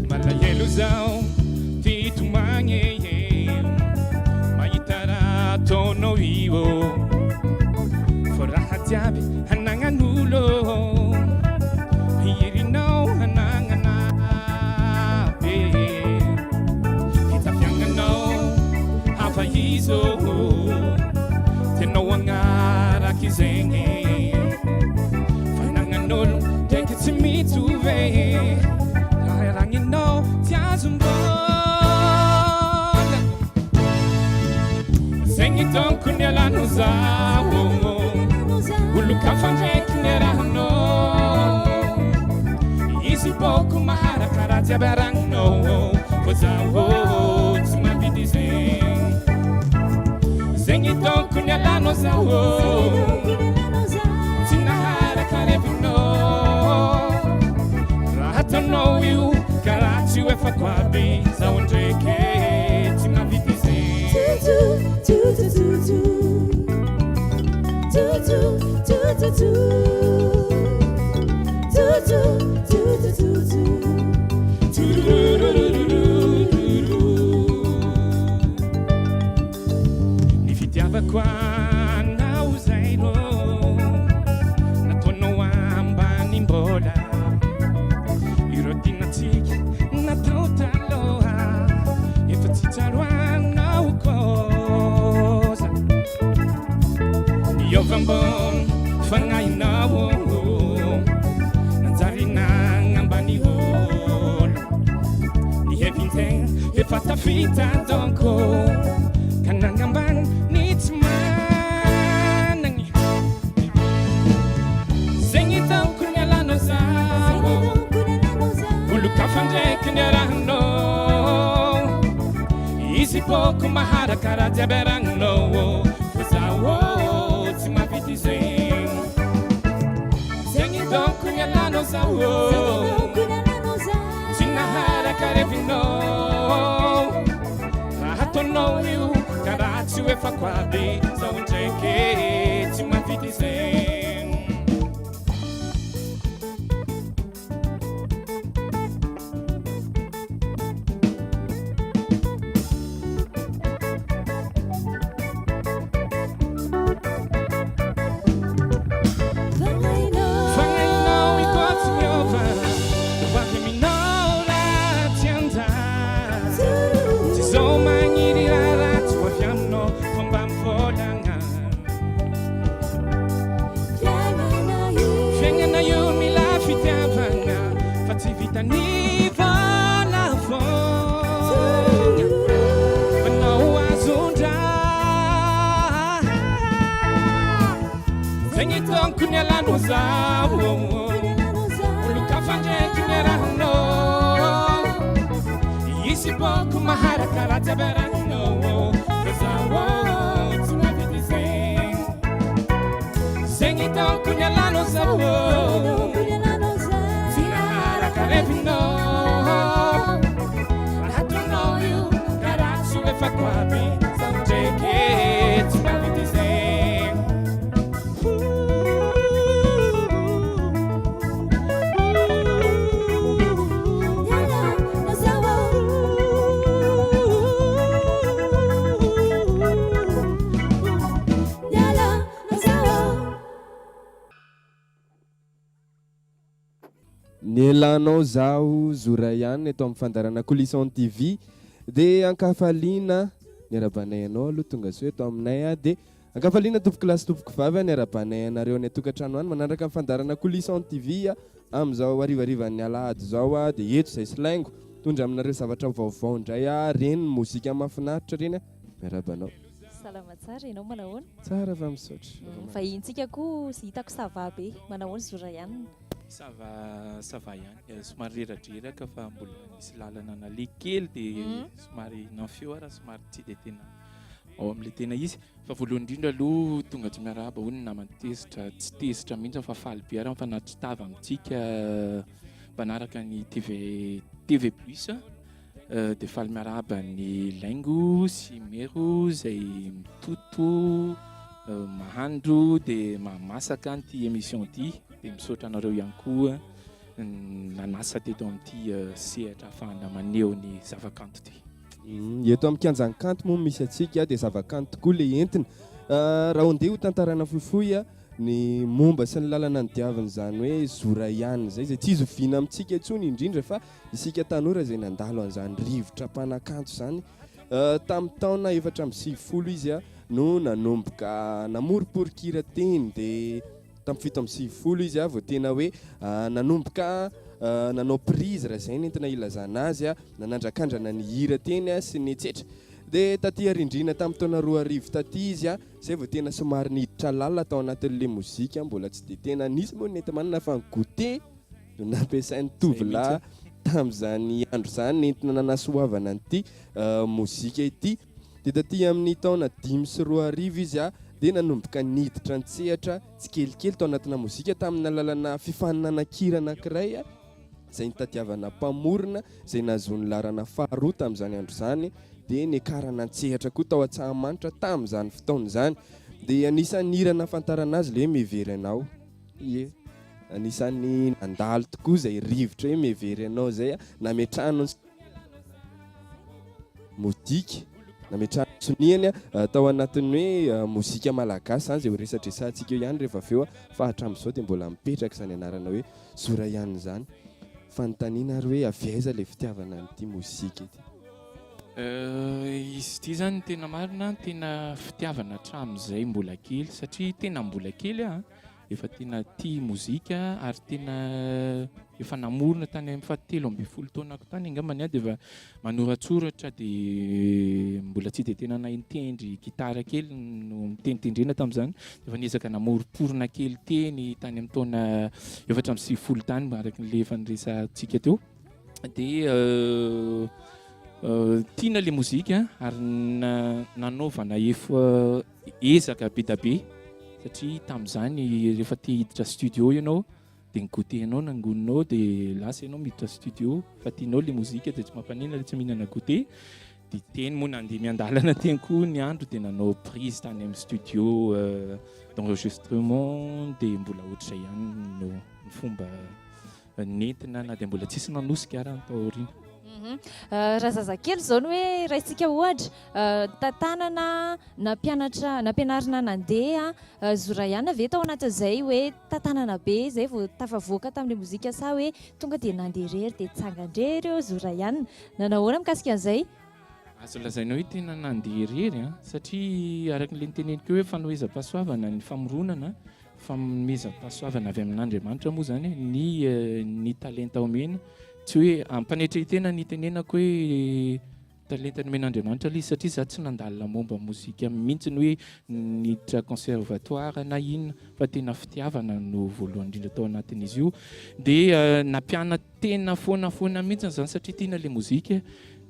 Malahelo zaho te hitomagny e Mahita raha ataonao io Fa raha jiaby hanagnan'olo Irinao hanagnana be Fitafiagnanao hafa izy ô Tianao hagnaraky zegny Fanagnan'olo ndraiky tsy mitovy e Raha ragninao tsy azom-bôlagna Zegny dônko nialanao zaho Olon-kafa ndraiky niarahanao Izy bôko maharaka raha jiaby aragninao Fa zaho tsy mahavidy zegny Zegny dônko nialanao zaho Tsy naharaka revinao Raha ataonao io karaha tsy ho efako aby Zaho ndraiky tsy mahavidy zegny Ny fitiavako anao zay rô nataonao ambanim-bola Ireo tinantsika natao taloha efa tsy tsaroanao kosa Niova ambony fagnahinao Nanjary nagnambany olo Ny hevin-tegna efa tafita donko Ka nagnambany ny tsy managny Zegny donko nialanao zaho Olon-kafa ndraiky niarahanao Izy bôko maharaka raha jiaby aragninao Fa zaho tsy mahavita izegny Zegny donko nialanao zaho Tsy naharaka revinao Raha ataonao io karaha tsy ho efako aby Zaho ndraiky tsy mahavita izegny Fagnahinao io koa tsy miova Ho avy aminao raha tsy anjara Tsy izao magniry raha ratsy ho avy aminao Fa mba mivolagna Fiaignana io mila fitiavagna Fa tsy vitan'ny vola fogna Anao azon-draha Zegny tompoko nialanao zaho Olon-kafa ndraiky niarahanao Izy bôko maharaka raha jiaby arahinao Fa zaho tsy mahavita izegny Zegny tompoko nialanao zaho Tsy naharaka revinao Raha ataonao io karaha tsy ho efako aby Zaho ndraiky tsy mahavita izegny Nielanao zaho Zora ihany eto amin'ny fandaharana Coulisse on TV dia ankafaliana niarabanay anao aloha tonga soa eto aminay dia Ankafaliana tompokolahy sy tompokovavy a, niarabanay anareo any an-tokantrano any manaraka ny fandaharana Coulisse on TV a, amin'izao harivarivan'ny alahady izao a, dia eto izay Slingo, mitondra aminareo zavatra vaovao indray a, reny mozika mahafinaritra reny a, miarahaba anao. Salama tsara, ianao manahoana? Tsara fa misaotra. Vahintsika koa hitako ça va be, manahoana Zorayan? Ça va, ça va ihany, somary reradreraka fa mbola nisy lalana naleha kely dia somary nanfeo ara somary tsy dia tena ao amin'ilay tena izy. Fa voalohany indrindra aloha tonga tsy miarahaba hoy ny namany tezitra, tsy tezitra mihitsy fa faly be ary mifanatri-tava amintsika mpanaraka ny TV TV plus. Dia faly miarahaba an'i Laingo sy Mero izay mitoto, mahandro dia mahamasaka an'ity émission ity. Dia misaotra anareo ihany koa nanasa teto amin'ity sehatra ahafahana maneho ny zavakanto ity. Eto amin'ny kianjan'ny kanto moa misy antsika dia zavakanto tokoa ilay entina. Raha andeha ho tantaraina fohifohy ny momba sy ny lalana nodiavin'izany hoe Zoraiana izay, izay tsy izoviana amintsika intsony indrindra fa Isika tanora izay nandalo an'izany rivotra mpanakanto izany, tamin'ny taona 94 izy no nanomboka namoriporin-kira teny, dia tamin'ny 97 izy vao tena hoe nanomboka nanao prise raha izay no entina ilazana azy, nanandrakandrana ny hira teny sy ny etsetra. Dia taty arindrina tamin'ny taona 2000 taty izy izay vao tena somary niditra lalina tao anatin'ilay mozika, mbola tsy dia tena nisy moa ny nenti-manana fa ny goûter. no nampiasain'ny tovolahy tamin'izany andro izany nentina nanasoavana an'ity mozika ity. Dia taty amin'ny taona 2005 izy dia nanomboka niditra an-tsehatra tsikelikely tao anatina mozika tamin'ny alalana fifaninanan-kira anankiray izay nitadiavana mpamorona izay nahazoany laharana faharoa tamin'izany andro izany dia niakarana an-tsehatra koa tao Antsahamanitra tamin'izany fotoana izany. Dia anisan'ny hira nahafantarana azy ilay hoe Mihevery Anao. Ie, anisan'ny nandalo tokoa izay rivotra hoe mihevery anao izay nametrahany ny mozika, nametrahany ny soniany tao anatin'ny hoe mozika malagasy izany izay ho resadresahantsika eo ihany rehefa avy eo fa hatramin'izao dia mbola mipetraka izany anarana hoe Zora ihany izany. Fanontaniana ary hoe avy aiza ilay fitiavana an'ity mozika ity? Izy ity izany tena marina, tena fitiavana hatramin'izay mbola kely satria tena mbola kely aho. Efa tena tia mozika ary tena efa namorona tany amin'ny fahatelo ambin'ny folo taonako tany angambany aho dia efa manoratsoratra dia mbola tsy dia tena nahay nitendry gitara kely no nitendritendrena tamin'izany dia efa niezaka namoromporona kely teny tany amin'ny taona 94 tany araka ny efa niresahantsika teo dia tiana ilay mozika ary nanaovana efa Ezaka be da be satria tamin'izany rehefa te hiditra studio ianao dia ny goûter anao nangoninao dia lasa ianao miditra studio fa tianao le mozika dia tsy mampaninona le tsy mihinana goûter dia teny moa nandeha miandalana teny koa ny andro dia nanao prise tany amin'ny studio d'enregistrement dia mbola ohatr'izay ihany no ny fomba nentina na dia mbola tsisy nanosika ara ny tao aoriana. Raha zazakely izao no hoe raisika ohatra, tantanana nampianatra nampianarina nandeha, Zoraiana ve tao anatin'izay hoe tantanana be izay vao tafavoaka tamin'ilay mozika sa hoe tonga dia nandeha irery dia tsangan-drery eo Zoraiana? Nanao ahoana mikasika an'izay? Azo lazaina hoe tena nandeha irery an, satria araka ilay noteneniko hoe fanomezam-pahasoavana ny famoronana, Fanomezam-pahasoavana avy amin'Andriamanitra moa izany ny ny talenta omena. Tsy hoe am-panetren-tena ny itenenako hoe talenta nomen'Andriamanitra ilay izy satria izaho tsy nandalina momba mozika mihitsy ny hoe niditra conservatoire na inona fa tena fitiavana no voalohany indrindra tao anatin'izy io. Dia nampiana-tena foana foana mihitsy izany satria tiana ilay mozika.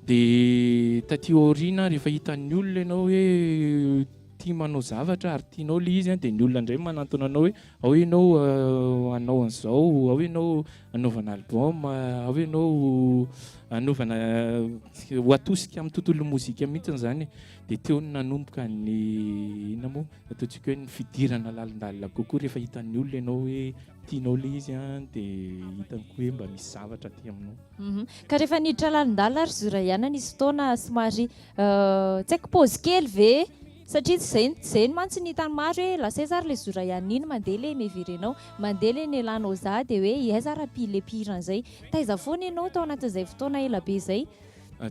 Dia taty aoriana rehefa hitan'ny olona ianao hoe tia manao zavatra ary tianao ilay izy dia ny olona indray manantona anao hoe ao ianao hanao an'izao, ao ianao hanaovana album, ao ianao hanaovana ho atosika amin'ny tontolon'ny mozika mihitsy izany. Dia teo no nanomboka ny inona moa ataontsika hoe ny fidirana lalindalina kokoa rehefa hitan'ny olona ianao hoe tianao ilay izy dia hitany koa hoe mba misy zavatra aty aminao. Ka rehefa niditra lalindalina ary Zoraiana nisy fotoana somary tsy haiko pause kely ve satria tsy izay tsy izay mantsy ny hitan'ny maro hoe lasa aiza ary ilay Zoraiana iny mandeha ilay miheverenao mandeha ilay nialanao za dia hoe aiza ary ilay mpihira an'izay taiza foana ianao tao anatin'izay fotoana ela be izay?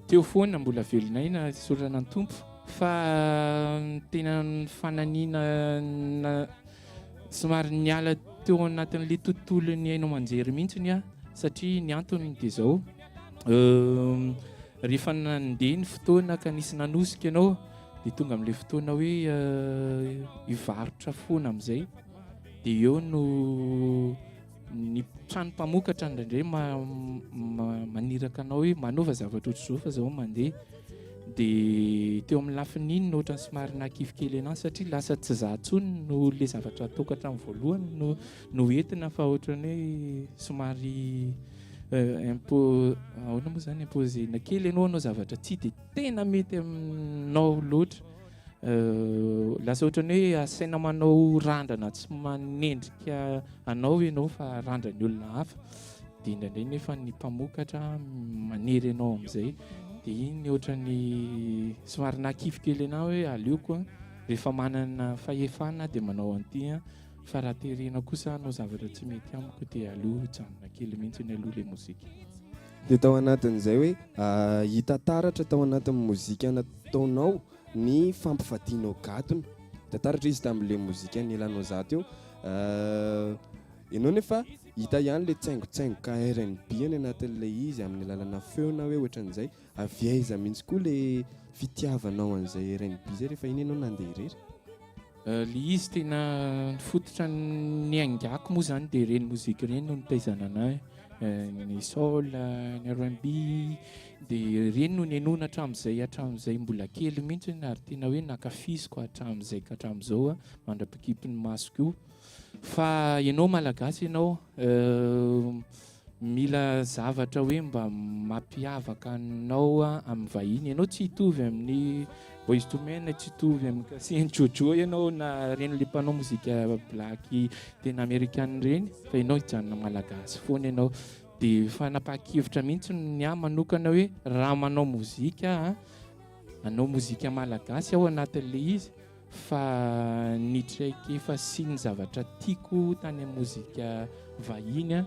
Teo foana mbola velon'aina isaorana ny Tompo fa ny tena fananiana Somary niala teo anatin'ilay tontolon'ny haino aman-jery mihitsy aho satria ny antony dia izao, rehefa nandeha ny fotoana ka nisy nanosika ianao dia tonga amin'ilay fotoana hoe hivarotra foana amin'izay dia eo no ny trano mpamokatra indraindray maniraka anao hoe manaova zavatra ohatr'izao fa zao mandeha dia teo amin'ny lafiny iny no ohatran'ny somary nahakivy kely anahy satria lasa tsy za intsony no le zavatra ataoko hatramin'ny voalohany no no entina fa ohatran'ny hoe somary Impo, ahoana moa zany, imposer-na kely ianao hanao zavatra tsy dia tena mety aminao loatra. Lasa ohatran'ny hoe asaina manao randrana tsy manendrika anao ianao fa randran'ny olona hafa. Dia indraindray nefa ny mpamokatra manery anao amin'izay. Dia iny ohatran'ny somary nahakivy kely anahy hoe aleoko rehefa manana fahefana dia manao an'ity an. Fa raha terena kosa hanao zavatra tsy mety amiko dia aleo hijanona kely mihitsy aloha ilay mozika. Dia tao anatin'izay hoe hita taratra tao anatin'ny mozika nataonao ny fampivadianao gadona. Hita taratra izy tamin'ilay mozika nialanao za teo. Ianao nefa hita ihany ilay tsaingotsaingoka rnb any anatin'ilay izy amin'ny alalana feo na hoe ohatran'izay. Avy aiza mihitsy koa ilay fitiavanao an'izay rnb izay rehefa iny ianao nandeha irery? Le izy tena ny fototra niaingako moa zany dia ireny mozika ireny no nitaizana anahy, ny soul, ny rnb, dia ireny no nihenoana hatramin'izay hatramin'izay mbola kely mihitsy ary tena hoe nankafiziko hatramin'izay ka hatramin'izao mandra-pikipy ny masoko io. Fa ianao Malagasy ianao Mila zavatra hoe mba mampiavaka anao amin'ny vahiny ianao, tsy hitovy amin'ny Boyz II Men, tsy hitovy amin'ny Cassie and Jojo ianao na ireny le mpanao mozika black tena amerikana ireny fa ianao hijanona malagasy foana ianao. Dia fanapahan-kevitra mihitsy ny ahy manokana hoe raha manao mozika hanao mozika malagasy aho anatin'ilay izy Fa ny traikefa sy ny zavatra tiako tany amin'ny mozika vahiny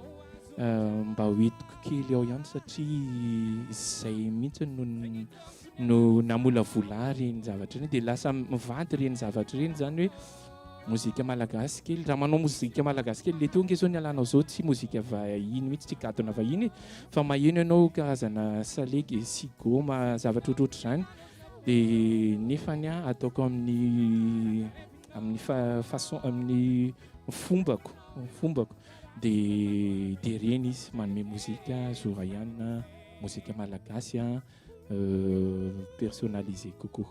mba ho entiko kely ao ihany satria izay mihitsy no no namolavola ahy ireny zavatra ireny dia lasa mivady ireny zavatra ireny izany hoe mozika malagasy kely raha manao mozika malagasy kely le teo ange zao ny alanao zao tsy mozika vahiny mihitsy tsy gadona vahiny e fa maheno ianao karazana salegy sy goma zavatra ohatrohatr'izany Dia nefany aho ataoko amin'ny amin'ny façon amin'ny fombako fombako dia dia ireny izy manome mozika Zoraiana mozika malagasy a personnalisé kokoa.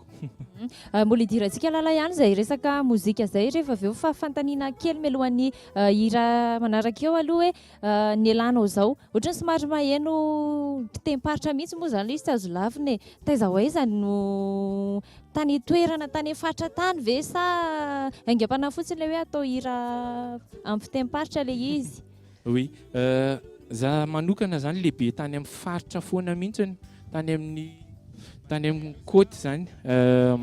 Mbola hidirantsika lala ihany izay resaka mozika izay rehefa avy eo fa fanontaniana kely mialohan'ny hira manaraka eo aloha hoe Ny elanao izao. Ohatran'ny somary maheno mpiteny-paritra mihitsy moa izany ilay izy tsy azo lavina e. Taiza ho aiza no tany toerana tany amin'ny faritra tany ve sa aingam-panahy fotsiny ilay hoe atao hira amin'ny fitenim-paritra ilay izy? Oui, za manokana zany lehibe tany amin'ny faritra foana mihitsiny, tany amin'ny tany amin'ny côte zany,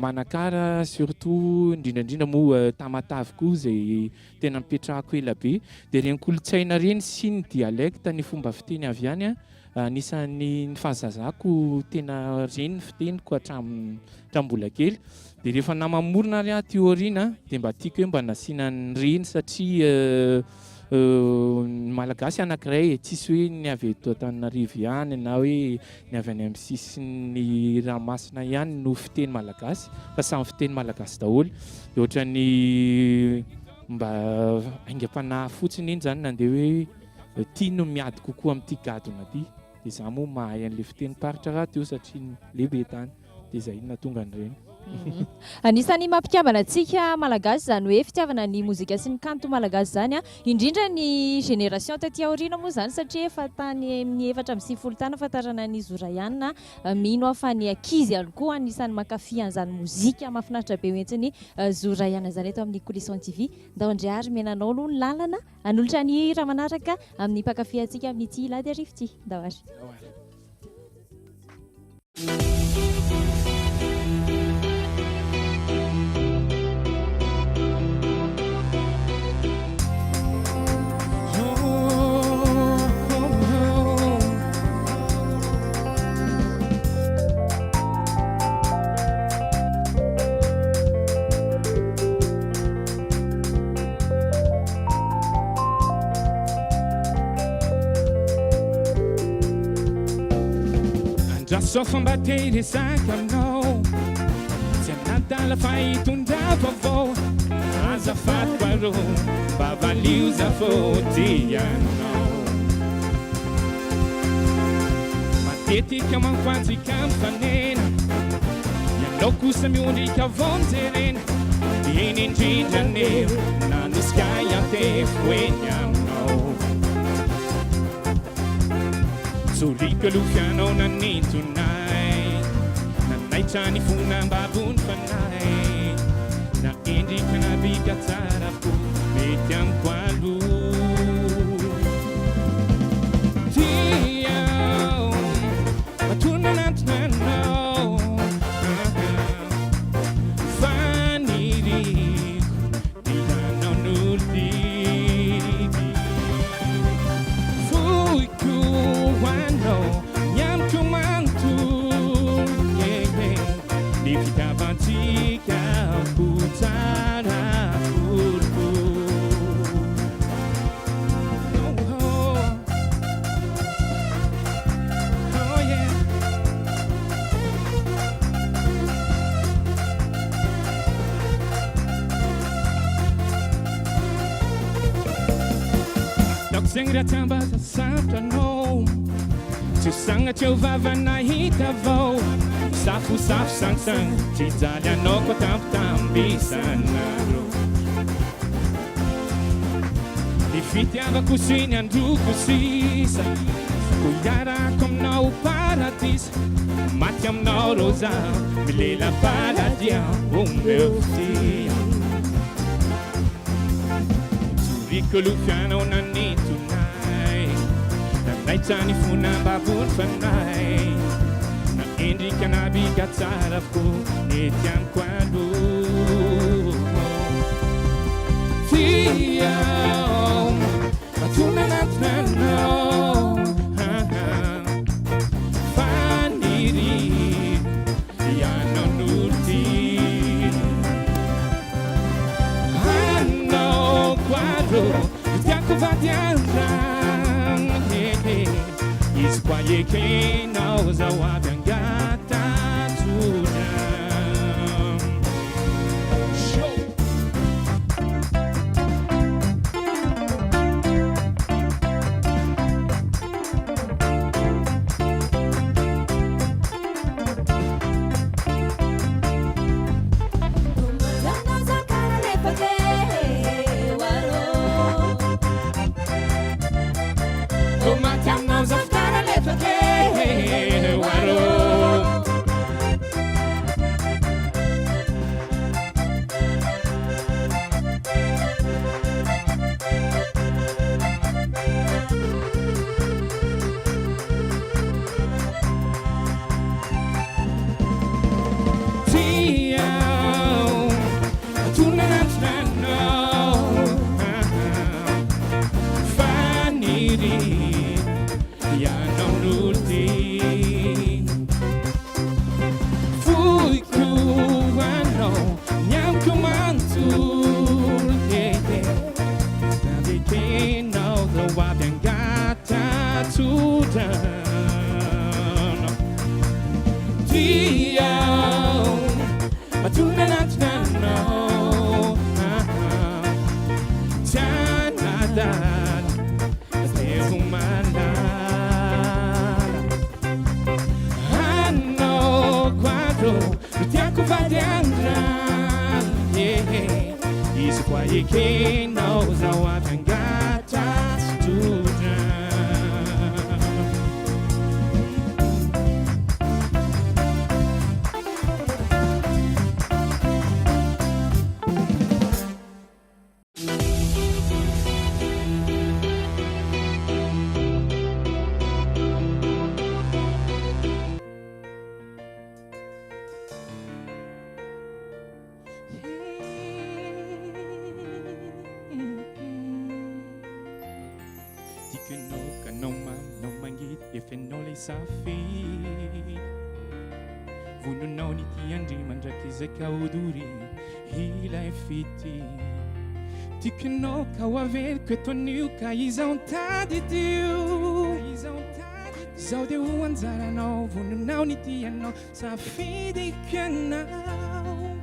Manakara surtout indrindra indrindra moa Tamatave koa izay tena nipetrahako ela be, dia ireny kolontsaina ireny sy ny dialecte, ny fomba fiteny avy any an, anisan'ny ny fahazazako tena ireny ny fiteniko hatramin'ny hatramin'ny mbola kely, dia rehefa namamorona ary aho aty aoriana dia mba tiako hoe mba nasiana an'ireny satria ny Malagasy anankiray e, tsisy hoe ny avy eto Antananarivo ihany na hoe ny avy any amin'ny sisin'ny ranomasina ihany no fiteny malagasy fa samy fiteny malagasy daholo. Dia ohatran'ny mba aingam-panahy fotsiny iny izany nandeha hoe ity no miady kokoa amin'ity gadona ity. Dia izaho moa mahay an'ilay fitenim-paritra rahateo satria lehibe tany. Dia izay no nahatonga an'ireny. Anisan'ny mampikambana antsika Malagasy izany hoe fitiavana ny mozika sy ny kanto malagasy izany, indrindra ny génération taty aoriana moa izany satria efa tany amin'ny 94 tany nahafantarana an'i Zo Ryan. Mino aho fa ny ankizy ihany koa anisan'ny mankafy an'izany mozika mahafinaritra be hoentin'i Zo Ryan izany eto amin'ny Coulisson TV. Ndao indray ary omena anao aloha ny lalana hanolotra ny hira manaraka amin'ny mpankafy antsika amin'ity alahady hariva ity. Ndao ary. Andraso fa mba te hiresaka aminao Tsy anadala fa hitondra vaovao Azafady baro mba valio za fô tia anao Matetika manko antsika mifanena Ianao kosa miondrika vao mijerena Iny indrindra anefa nanosika ahy hiantefo eny aminao. Zoriko aloha fianao nanintona ahy Nanaitra ny fo nambabo ny fanahy Na endrika na bika tsara fo Mety amiko aloha Tia aho Matoa nanantona anao Faniriako Ianao no tiako Foiko ho anao Ny amiko manontolo yeah, yeah. Ny fitiavantsika ho tsara kolokolo Oh, oh. Oh, yeah. Daoko zegny raha tsy ambaza sarotra anao Tsy ho sagnatry eo vava nahita vao Safosafo sangisangy Tsy hijaly anao koa tambitamby isan'andro Ny fitiavako sy ny androko sisa Ko hiarako aminao paradisa Maty aminao rô za Milela-paladia omeo fitia Tsoriko aloha fianao nanintona ahy Nanaitra ny fo nambabo ny fanahy Na endrika na bika tsara avokoa Nety amiko aloha Tia aho Matoa nanantona anao Faniriako ianao no tiako Anao koa no tiako vady an-trano Izy koa ekenao zaho avy angata-tsotra Show! Maty aminao zao fitara lefaka e, oaro. Tia aho, matoa nanantona anao Faniriako ianao no tiako Foiko ho anao ny amiko manontolo yeah, yeah. Navekenao zao avy angata-tsodrano Tia aho matoa nanantona anao Tsy hanadala te ho malala Anao koa no tiako vady an-drano yeah. Izy koa ekenao zaho avy angata-tsodrano Tiako ianao ka nao mamy nao mangidy efa ianao ilay safidy Vononao ny tian-dry mandrakizay ka ho doria Ilay fitia Tiako ianao ka ho averiko eto anio ka izao tadidio Izao dia ho anjaranao vononao ny tianao safidiko ianao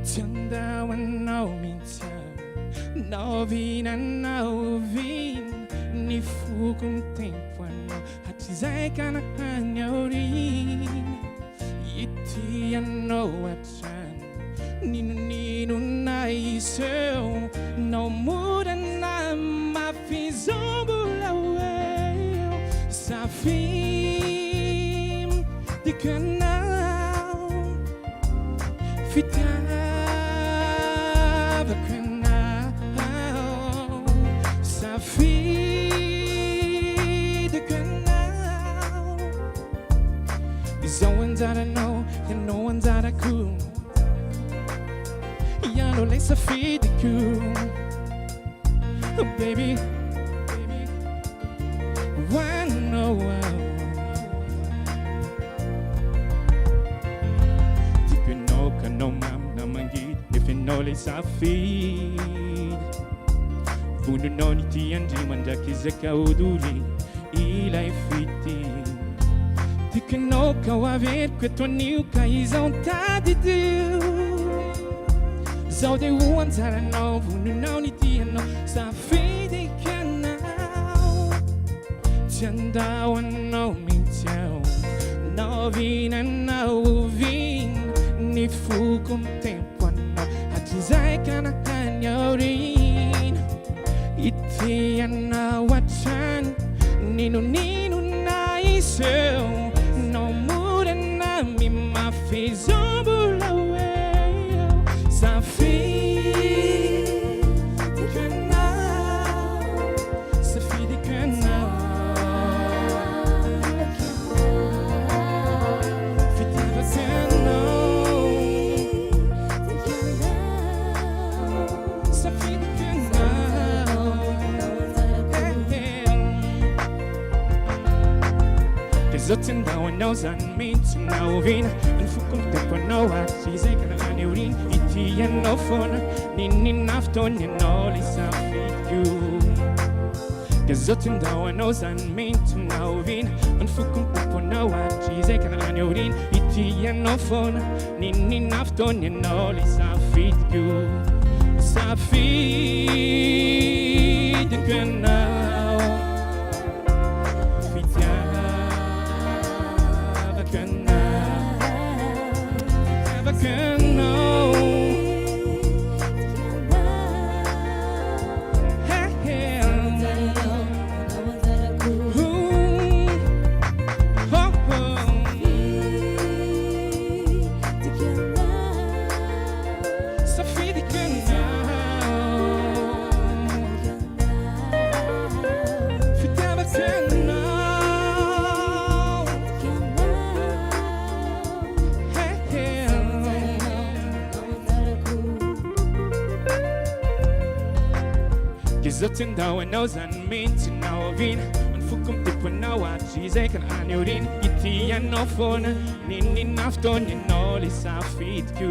Tsy handao anao mihitsy aho na oviana na oviana Ny foko mitempo anao hatrizay ka na any aoriana Ity anao hatrany N'inon'inona hiseho Na ho mora na mafy izao mbola ho eo Safidy. Fitiavako anao, safidiko anao. Izao anjaranao, ianao anjarako. Ianao ilay safidiko. Oh, baby, ho anao aho. Tiako ianao ka nao mamy na mangidy, nefa ianao ilay safidy. Vononao ny tian-dry mandrakizay ka ho doria ilay fitia. Tiako ianao ka ho averiko eto anio ka izao tadidio. Zao dia ho anjaranao, vononao ny tianao, safidiko ianao. Tsy handao anao mihitsy aho, na oviana na oviana. Ny foko mitempo anao hatrizay ka na any aoriana. Ity anao hatrany, n'inon'inona hiseho, na mora na mimafy izao mbola ho eo. Safidiko ianao, safidiko ianao. Fitiavako ianao, safidiko ianao. Dia zao tsy ndao anao zany mihitsy na oviana. Ny foko mitempo anao hatrizay ka na any aoriana. Ity ianao foana, n'inon'inona fotoana ianao ilay safidiko. Dia zao tsy ndao anao zany mihitsy na oviana. Ny foko mitempo anao hatrizay ka na any aoriana. Ity ianao foana, n'inon'inona fotoana ianao ilay safidiko. Safidiko ianao. Fitiavako anao, fitiavako anao. Hey, hey. Ooh, oh, oh. Safidiko ianao. Fitiavako anao. Hey, hey. Dia zao tsy ndao anao zany mihitsy na oviana. Ny foko mitempo anao hatrizay ka na any aoriana. Ity ianao foana, n'inon'inona fotoana ianao ilay safidiko.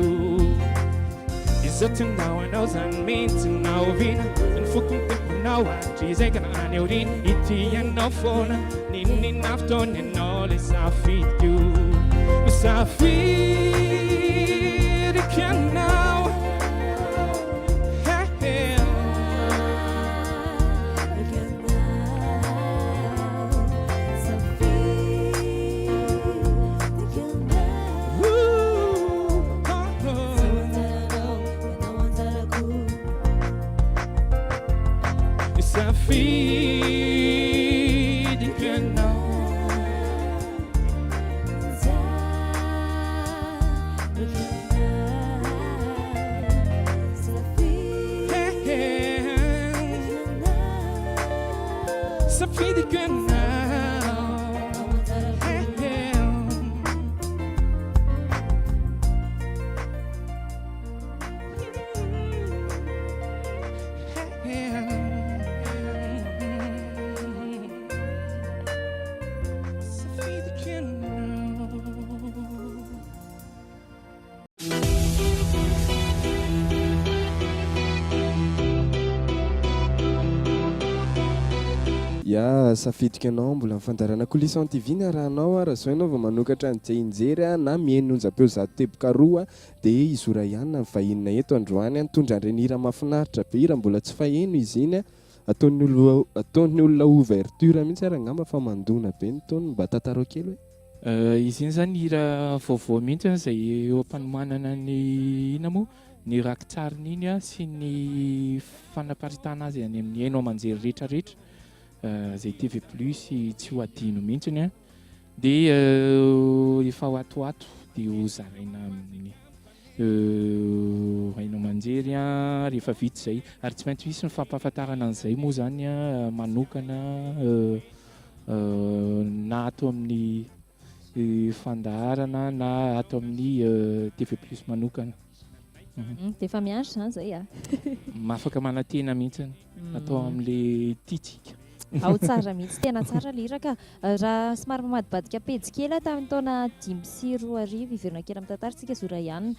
Dia zao tsy ndao anao zany mihitsy na oviana. Ny foko mitempo anao hatrizay ka na any aoriana. Ity ianao foana, n'inon'inona fotoana ianao ilay safidiko. Safidiko ianao. Hey, hey. Ooh, oh, oh. Safidiko ianao. Hey, hey. Safidiko ianao. Hey, hey. Safidiko ianao. Ya, safidiko ianao mbola ny fandaharana Coulissant TV ny arahanao a, raha zao ianao vao manokatra ny Jeinjery a, na mihaino onjam-peo 100.2 dia i Zora ihany ny vahiny eto androany a, nitondra an'ireny hira mahafinaritra be, hira mbola tsy faheno izy iny a, ataon'ny olona ataon'ny olona ouverture mihitsy ary angamba fa mandona be ny tonony, mba tantarao kely hoe. Izy iny zany hira vaovao mihitsy a, izay eo am-panomanana ny inona moa, ny rakitsariny iny a, sy ny fanaparitahana azy any amin'ny haino aman-jery rehetrarehetra, izay TV plus tsy ho adino mihitsiny a, dia efa ho ato ho ato dia ho zaraina amin'ny. Haino aman-jery rehefa vita izay. Ary tsy maintsy misy ny fampahafantarana an'izay moa izany manokana na ato amin'ny fandaharana na ato amin'ny TV Plus manokana. Dia efa miandry izany izay a! Afaka manantena mihitsy atao amin'ilay tiantsika. Ao tsara mihitsy, tena tsara ilay hira ka. Raha somary mamadibadika pejy kely aho tamin'ny taona 2005, hiverina kely amin'ny tantara isika Zo Rayan,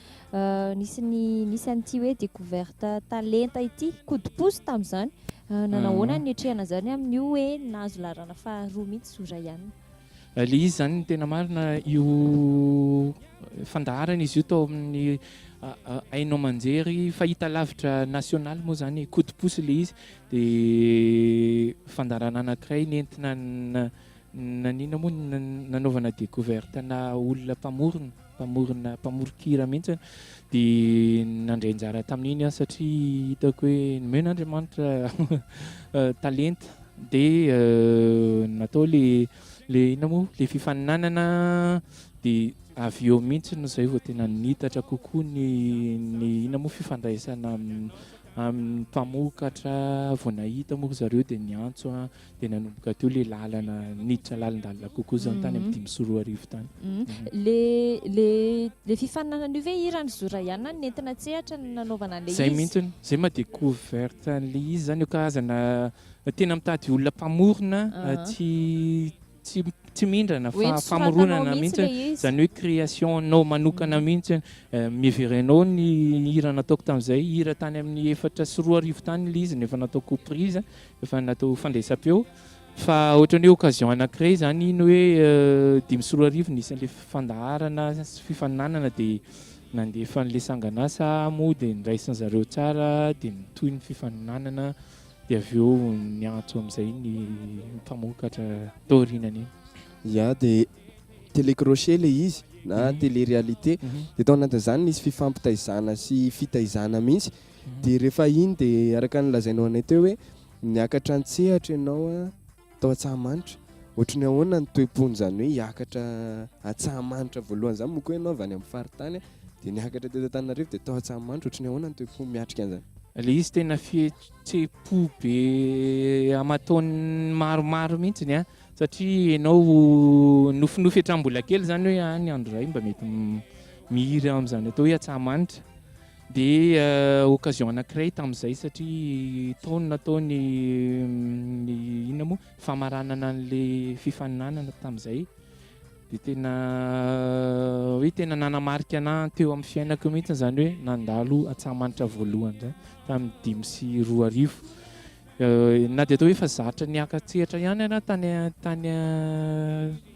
nisy ny nisy an'ity hoe découverte talenta ity, coup de pouce tamin'izany. Nanahoana ny niatrehana izany amin'io hoe nahazo laharana faharoa mihitsy Zo Rayan? Ilay izy izany ny tena marina io fandaharana izy io tao amin'ny haino aman-jery fahitalavitra nasionaly moa izany coup de pouce ilay izy dia fandaharana anankiray nentina nanina moa nanaovana découverte na olona mpamorona mpamorona mpamoron-kira mihitsy dia nandray anjara tamin'iny aho satria hitako hoe nomen'Andriamanitra talenta dia natao le le inona moa le fifaninanana dia avy eo mihitsy no zay vao tena nitatra kokoa ny ny inona moa fifandraisana amin'ny amin'ny mpamokatra vao nahita moa ry zareo dia niantso a dia nanomboka teo le lalana niditra lalindalina kokoa zany tany amin'ny 2005 tany. Le le le fifaninanana io ve hiran'i Zo Rayan no nentina an-tsehatra nanaovana an'ilay Zay izy? mihitsy, zay maha découverte an'ilay izy zany io karazana tena mitady olona mpamorona tsy tsy tsy mindrana Hoe fa nosoratanao famoronana mihitsy mihitsy ilay izy. zany hoe création nao manokana mihitsy miheverenao ny hira nataoko tamin'izay hira tany amin'ny 2004 tany ilay izy no efa nataoko prise efa natao fandraisam-peo fa ohatran'ny hoe occasion anankiray zany iny hoe 2005 nisy an'ilay fandaharana sy fifaninanana dia nandefa an'ilay sangan'asa aho moa dia niraisin'ny zareo tsara dia nitohy ny fifaninanana dia avy eo niantso amin'izay ny mpamokatra taorianan'iny. Ya dia télécrochet ilay izy na télé-réalité dia tao anatin'izany nisy fifampitaizana sy fitaizana mihitsy dia rehefa iny dia araka ny lazainao anay teo hoe niakatra an-tsehatra ianao a tao Antsahamanitra ohatry ny ahoana ny toe-pon'izany hoe hiakatra Antsahamanitra voalohany izany moa koa ianao avy any amin'ny faritany dia niakatra teto Antananarivo dia tao Antsahamanitra ohatry ny ahoana ny toe-po miatrika an'izany? Ilay izy tena fihetseham-po be aman-taoniny maromaro mihitsy an, satria ianao nofinofy hatramin'ny mbola kely izany hoe any andro iray mba mety mihira amin'izany atao hoe Antsahamanitra. Dia occasion anankiray tamin'izay satria tao no natao ny ny inona moa famaranana an'ilay fifaninanana tamin'izay. Dia tena hoe tena nanamarika anahy teo amin'ny fiainako mihitsy izany hoe nandalo Antsahamanitra voalohany izany tamin'ny 2005. Na dia atao hoe efa zatra niaka-tsehatra ihany aho tany tany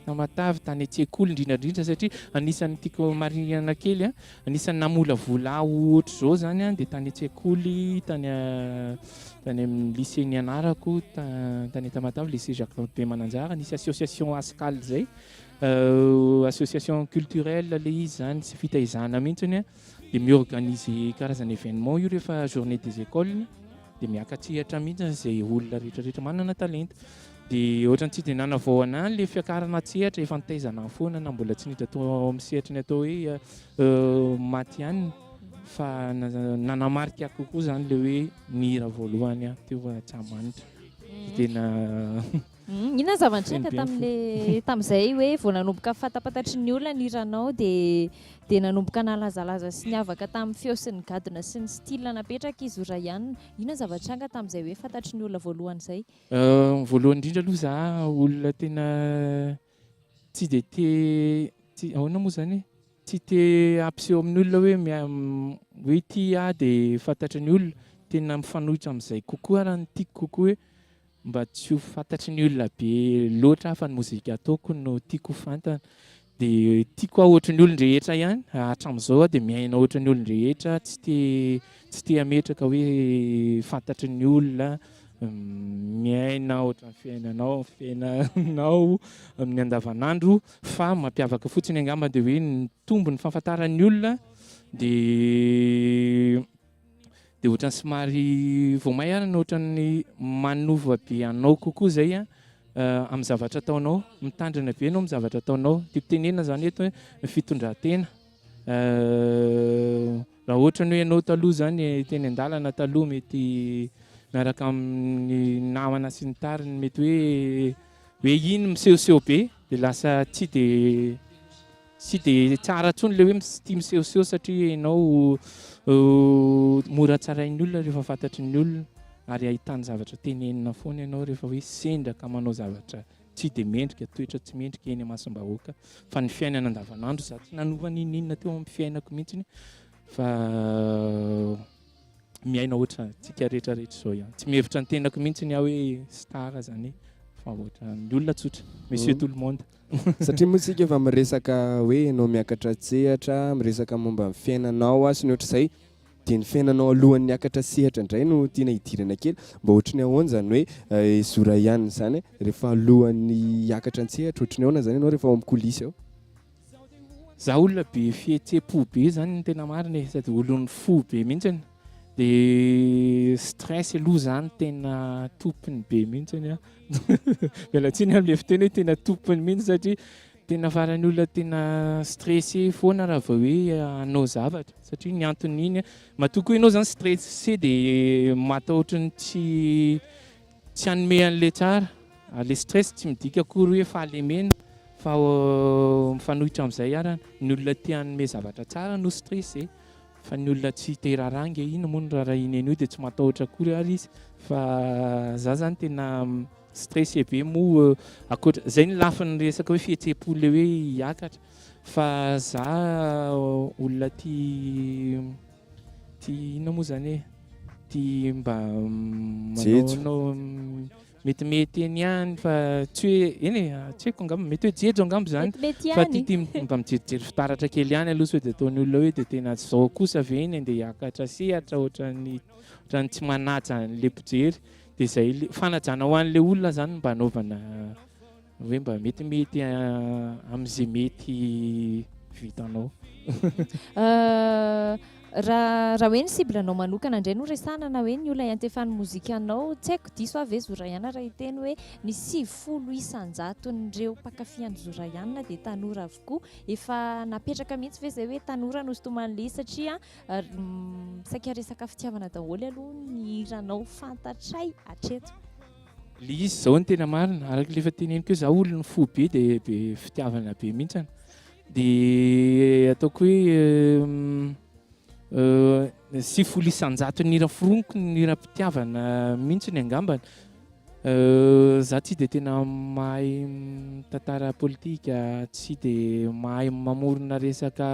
Tamatave, tany an-tsekoly indrindra indrindra satria anisan'ny tiako marihana kely a, anisan'ny namolavola ahy ohatr'izao izany a, dia tany an-tsekoly, tany tany amin'ny lycée nianarako tany Tamatave, lycée Jacques Bemananjara, nisy association ASCAL izay, association culturelle ilay izy izany sy fitaizana mihitsy dia mi-organiser karazana événement io rehefa journée des écoles. Dia miaka-tsehatra mihitsy izay olona rehetra rehetra manana talenta. Dia ohatran'ny tsy dia nanavao anah ilay fiakarana an-tsehatra, efa nitaiza anah foana na mbola tsy niditra tao amin'ny sehatry ny atao hoe matihanina fa nanamarika ahy kokoa izany ilay hoe nihira voalohany aho teo Antsahamanitra. Tena Inona ny zava-nitranga tamin'ilay tamin'izay hoe vao nanomboka fantapantatry ny olona ny hiranao dia dia nanomboka nalazalaza sy niavaka tamin'ny feo sy ny gadona sy ny style napetraka i Zo Rayan. Inona ny zava-nitranga tamin'izay hoe fantatry ny olona voalohany izay? Voalohany indrindra aloha za olona tena tsy dia te tsy ahoana moa izany e? Tsy te hampiseho amin'ny olona hoe hoe ity aho dia fantatry ny olona. Tena mifanohitra amin'izay kokoa ary ny tiako kokoa hoe Mba tsy ho fantatry ny olona be loatra aho fa ny mozika ataoko no tiako ho fantany. Dia tiako aho ohatry ny olon-drehetra ihany, hatramin'izao aho dia miaina ohatry ny olon-drehetra, tsy te tsy te hametraka hoe fantatry ny olona, miaina ohatran'ny fiainanao, fiainanao amin'ny andavanandro fa mampiavaka fotsiny angamba dia hoe nitombo ny fahafantaran'ny olona dia Dia ohatran'ny somary vao may ary ny ohatran'ny manova be anao kokoa izay an, amin'ny zavatra ataonao. Mitandrina be ianao amin'ny zavatra ataonao. Tiako tenenina izany eto hoe ny fitondran-tena. Raha ohatra ny hoe ianao taloha izany teny an-dalana taloha mety miaraka amin'ny namana sy ny tariny mety hoe hoe iny misehoseho be dia lasa tsy de tsy de tsara intsony ilay hoe tia misehoseho satria ianao mora tsarain'ny olona rehefa fantatry ny olona ary ahitany zavatra tenenina foana ianao rehefa hoe sendra ka manao zavatra tsy dia mendrika, toetra tsy mendrika eny imasom-bahoaka fa ny fiainana andavanandro za tsy nanova n'inon'inona teo amin'ny fiainako mihitsiny fa miaina ohatra antsika rehetra rehetra izao ihany. Tsy mihevitra ny tenako mihitsiny aho hoe star zany fa ohatra ny olona tsotra, monsieur tout le monde. Satria moa isika efa miresaka hoe ianao miakatra an-tsehatra, miresaka momba ny fiainanao sy ny ohatr'izay, Dia ny fiainanao alohan'ny hiakatra sehatra indray no tiana hidirana kely. Mba ohatry ny ahoana izany hoe Zora ihany izany e? Rehefa alohan'ny hiakatra an-tsehatra, ohatry ny ahoana izany ianao rehefa ao amin'ny coulisse ao? Za olona be fihetsem-po be zany ny tena marina e, sady olon'ny fo be mihitsiny. De stress aloha zany tena tompony be mihitsiny an. Miala tsiny amin'ilay fiteny hoe tena tompony mihitsy satria Tena farany olona tena stressé foana raha vao hoe hanao zavatra satria ny anton'iny matoa koa ianao zany stressé dia matahotra ny tsy tsy hanome an'ilay tsara, le stress tsy midika akory hoe fahalemena fa mifanohitra amin'izay ara ny olona te hanome zavatra tsara no stressé fa ny olona tsy te raharaha ange iny moa no raharahiany an'io dia tsy matahotra akory ary izy fa za zany tena Stressé be moa ankoatra zay ny lafiny resaka hoe fihetseham-po le hoe hiakatra fa za olona tia tia inona moa zany e tia mba manaonao metimety eny ihany fa tsy hoe eny e tsy haiko angamba mety hoe jejo angamba zany fa tia tia mba mijerijery fitaratra kely ihany aloha sao dia ataon'ny olona hoe dia tena zao kosa ve iny andeha hiakatra sehatra ohatran'ny ohatran'ny tsy manaja an'le mpijery Dia izay le fanajana ho an'ilay olona zany mba anaovana hoe mba metimety amin'izay mety vitanao. Raha raha hoe ny cible-nao manokana indray no resahana na hoe ny olona iantefan'ny mozikanao, tsy haiko diso aho ve Zoraiana raha hiteny hoe ny 90 isan-jaton'ireo mpankafy an'i Zoraiana dia tanora avokoa. Efa napetraka mihitsy ve izay hoe tanora no sintoman'ilay izy satria Saika resaka fitiavana daholo aloha ny hiranao fantatray hatreto. Le izy zao ny tena marina, araka le efa teneniko hoe za olon'ny fo be de be fitiavana be mihitsy de ataoko hoe 90 isan-jaton'ny hira foroniko ny hiram-pitiavana mihitsy angambany. Za tsy de tena mahay mitantara politika, tsy de mahay mamorona resaka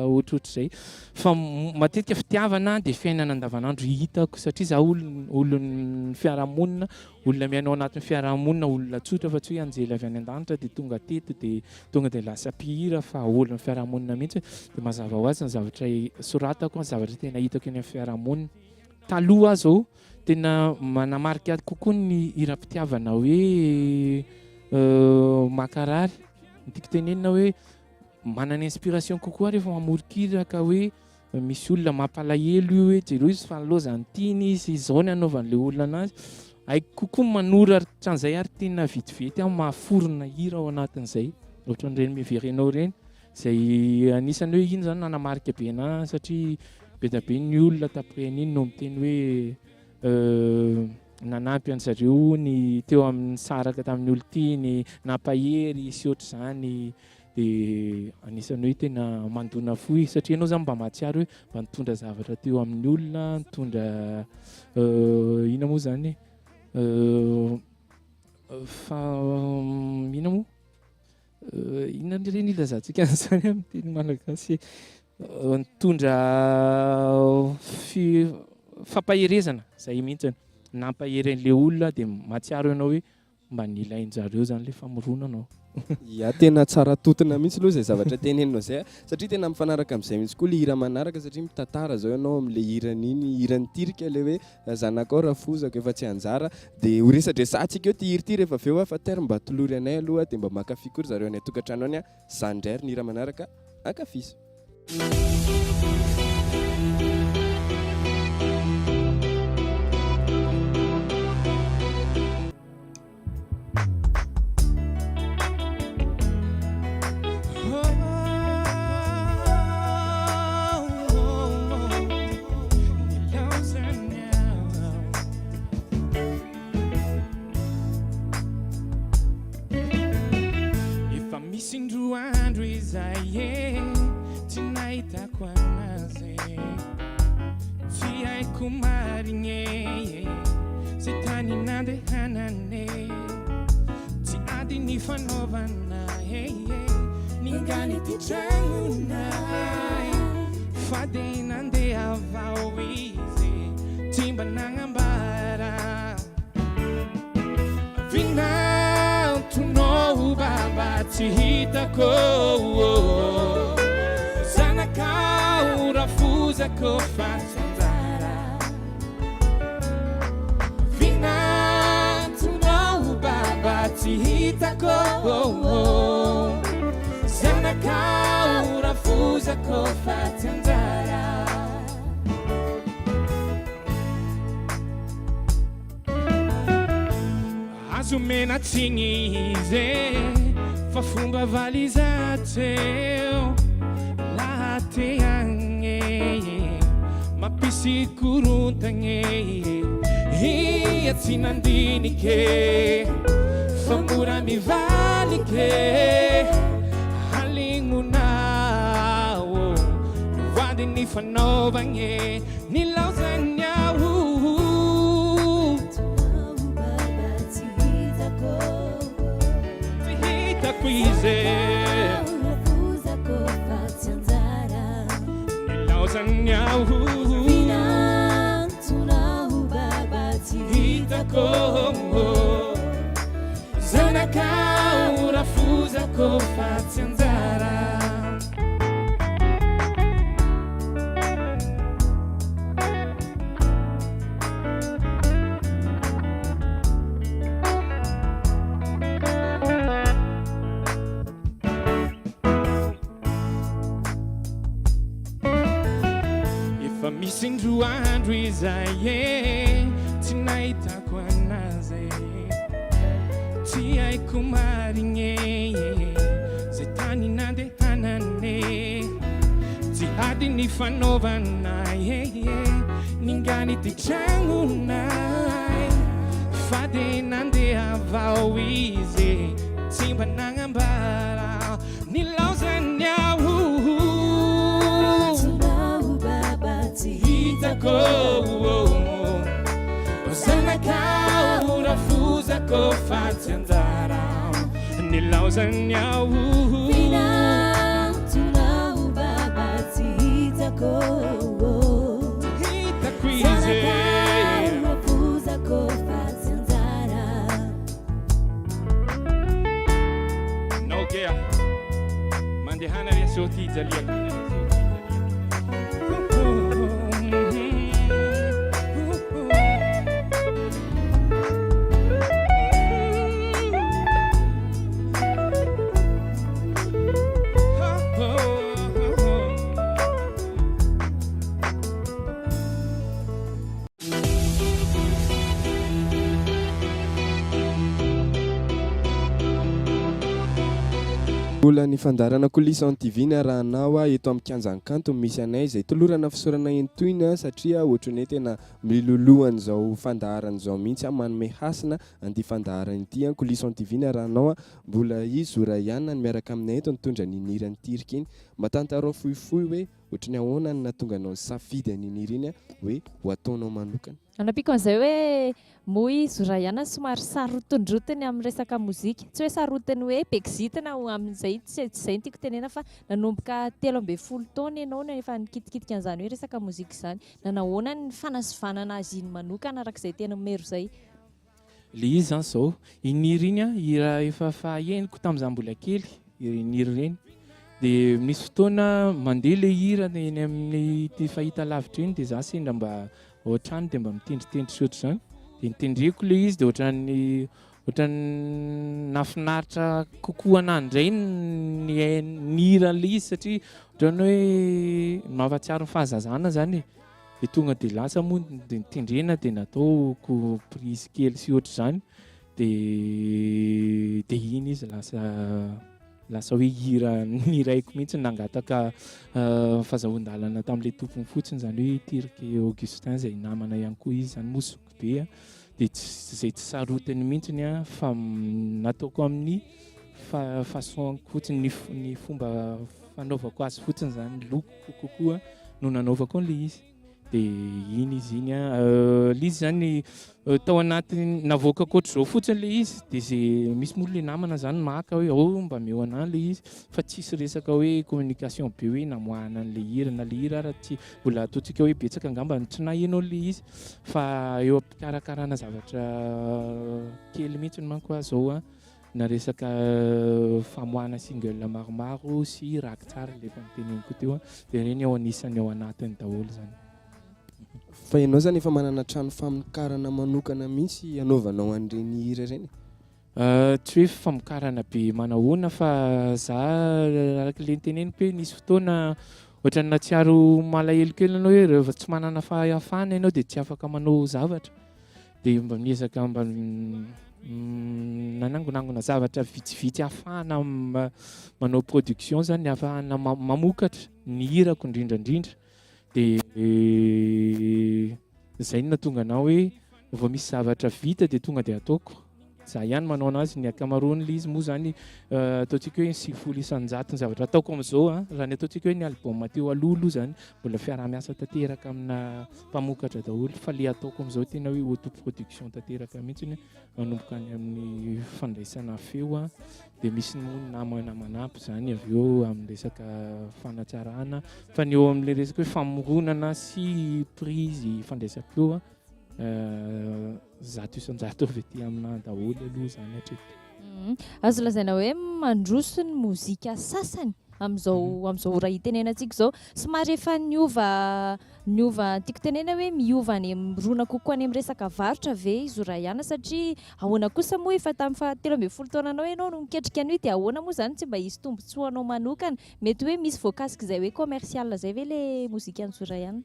ohatrohatr'izay fa matetika fitiavana de fiainana andavanandro hitako satria za olon- olon'ny fiarahamonina, olona miaina ao anatin'ny fiarahamonina, olona tsotra fa tsy hoe anjely avy any an-danitra de tonga teto de tonga de lasa mpihira fa olon'ny fiarahamonina mihitsy de mazava ho azy ny zavatra soratako, ny zavatra tena hitako eny amin'ny fiarahamonina. Taloha aho zao Tena manamarika ahy kokoa ny hiram-pitiavana hoe mankarary. Ny tiako tenenina hoe manana inspiration kokoa rehefa mamoron-kira ka hoe misy olona mampalahelo io hoe jereo izy fa nilaozan'ny tiany izy, izao ny hanaovan'ilay olona anazy. Haiko kokoa ny manoratra an'izay ary tena vetivety aho mahaforona hira ao anatin'izay. Ohatran'ireny miverenao ireny. Izay anisan'ny hoe iny izany nanamarika be anahy satria be dia be ny olona taprian'iny no miteny hoe nanampy an-dry zareo ny teo amin'ny nisaraka tamin'ny olon-tiany, nampahery sy ohatr'izany. Dia anisan'ny hoe tena mandona fo izy satria ianao izany mba mahatsiaro hoe mba nitondra zavatra teo amin'ny olona, nitondra inona moa izany e? Fa inona moa? Inona indray ny ilazantsika an'izany amin'ny teny malagasy? Nitondra fi- fampaherezana, izay mihitsy. Nampahery an'ilay olona dia mahatsiaro ianao hoe mba nilain-jareo izany ilay famoronana. Ya, tena tsara totona mihitsy aloha izay zavatra teneninao izay a, satria tena mifanaraka amin'izay mihitsy koa ilay hira manaraka satria mitantara izao ianao amin'ilay hiran'iny, hiran'i Tirika ilay hoe Zanakao rafozako efa tsy anjara dia ho resadresantsika eo ty hira ty rehefa avy eo fa terre mba tolory anay aloha dia mba mankafy koa ry zareo any an-tokantrano any a, zany indray ary ny hira manaraka ankafizo. nahitako anazy Tsy haiko marigny Zay tany nandehanane Tsy ady ny fanaovana Ningany ty tragnonay Fa de nandeha avao izy Tsy mba nagnambara Vinantonao baba tsy hitako Zanakao rafozako fa tsy anjara Vinantonao baba tsy hitako Zanakao rafozako fa tsy anjara Azo omena tsiny izy e, fa fomba valizateo laha te agne mampisy korontagne ia tsy nandinike fa mora mivalike halignonao no ady nifanaovagne Nilaozany aho. Tsy hitako izy. Nilaozany aho. Tsy hitako. Zanakao rafozako fa tsy anjara. Efa misy indroa andro izay e tsy nahitako anazy e tsy haiko marigny e zay tany nandehanany e Tsy ady ny fanaovanay Ningany ity tragnonay Fa dia nandeha avao izy Tsy mba nagnambara Nilaozany aho Tsy hitako Zanakao rafozako fa tsy anjara Nilaozany aho. Vinantonao baba tsy hitako. Hitako izy. Zanakao rafozako fa tsy anjara. Nao kea. Mandehana ry asao ty ijaliako. Mbola ny fandaharana Coulisses en TV niarahanao eto amin'ny Kianjan'ny Kanto no misy anay izay tolorana fisaorana entoina satria ohatran'ny hoe tena Miloloha an'izao fandaharana izao mihitsy aho, manome hasina an'ity fandaharana ity an, Coulisses en TV niarahanao an, mbola i Zo Rayan no miaraka aminay eto nitondra an'iny hira nitirika iny, mba tantarao fohifohy hoe ohatry ny ahoana no nahatonga anao nisafidy an'iny hira iny an, hoe ho ataonao manokana. Anampiako an'izay hoe moa i Zo Rayan somary sarotindrotiny amin'ny resaka mozika, tsy hoe sarotiny hoe be kizitina ho amin'izay, tsy izay no tiako tenena fa nanomboka 13 taona ianao no efa nikitikitika an'izany hoe resaka mozika izany, Nanahoana ny fanasivanana azy iny manokana araka izay teny Mero izay? Le izy zany zao, iny hira iny an, hira efa fahahenoko tamin'izaho mbola kely, ireny hira ireny. Dia misy fotoana mandeha le hira eny amin'ny ity fahitalavitra iny dia za sendra mba ao an-trano dia mba mitendritendry sy ohatr'izany. Dia notendreko le izy dia ohatran'ny ohatran'ny nahafinaritra kokoa anah indray ny nihira an'ilay izy satria ohatran'ny hoe mahafahatsiaro ny fahazazana zany e. Dia tonga dia lasa moa dia nitendrena dia nataoko prise kely sy ohatr'izany dia dia iny izy lasa lasa hoe hira niraiko mihitsy nangataka fazahoan-dalana tamin'ilay tompony fotsiny izany hoe Tirike Augustin izay namana ihany koa izy izany moa zoky be a. Dia tsy izay tsy sarotiny mihitsiny an, fa nataoko amin'ny fa façon-ko fotsiny ny ny fomba fanaovako azy fotsiny zany, lokoko kokoa no nanaovako an'le izy. De iny izy iny a, le izy zany tao anaty navoakako ohatr'izao fotsiny le izy, de zay misy moa le namana zany maka hoe oh, mba meo anahy le izy, fa tsisy resaka hoe communication be hoe namoahana an'le hira na le hira raha tsy mbola ataontsika hoe betsaka angamba tsy naheno an'le izy, fa eo am-pikarakarana zavatra kely mihitsy manko aho zao a, na resaka famoahana single maromaro sy raky tsara le efa niteneniko teo a, de reny ao anisany ao anatiny daholo zany. Fa ianao zany efa manana trano famokarana manokana mihitsy anaovanao an'ireny hira ireny? Tsy hoe famokarana be manahoana, fa za araka le niteneniko hoe nisy fotoana ohatran'ny nahatsiaro malahelo kely anao hoe rehefa tsy manana fahafahana ianao de tsy afaka manao zavatra, de mba miezaka mba nanangonangona zavatra vitsivitsy ahafahana manao production zany, ahafahana mamokatra ny hirako indrindrandrindra. De zay no nahatonga anao hoe vao misy zavatra vita de tonga de ataoko za ihany manao anazy. Ny ankamaroan'le izy moa zany, ataontsika hoe 90% ny zavatra ataoko am'izao a, raha ny ataontsika hoe ny album teo aloha aloha zany mbola fiaraha-miasa tanteraka amina mpamokatra daholo, fa le ataoko am'izao tena hoe autoproduction tanteraka mihitsy, manomboka any amin'ny fandraisana feo a, de misy moa ny namana manampy zany avy eo amin'ny resaka fanatsarana, fa ny eo amin'le resaka hoe famoronana sy prise fandraisam-peo a, 100% avy aty aminahy daholo aloha zany hatreto. Azo lazaina hoe mandroso ny mozika sasany am'izao ora itenenantsika izao. Somary efa niova, tiako tenena hoe miova any mirona kokoa any amin'ny resaka varotra ve i Zo Ryan, satria ahoana kosa moa, efa tamin'ny faha 13 taonanao ianao no miketrika an'io, dia ahoana moa zany tsy mba hisy tombontsoanao manokana, mety hoe misy voakasika izay hoe commercial zay ve le mozika ny Zo Ryan?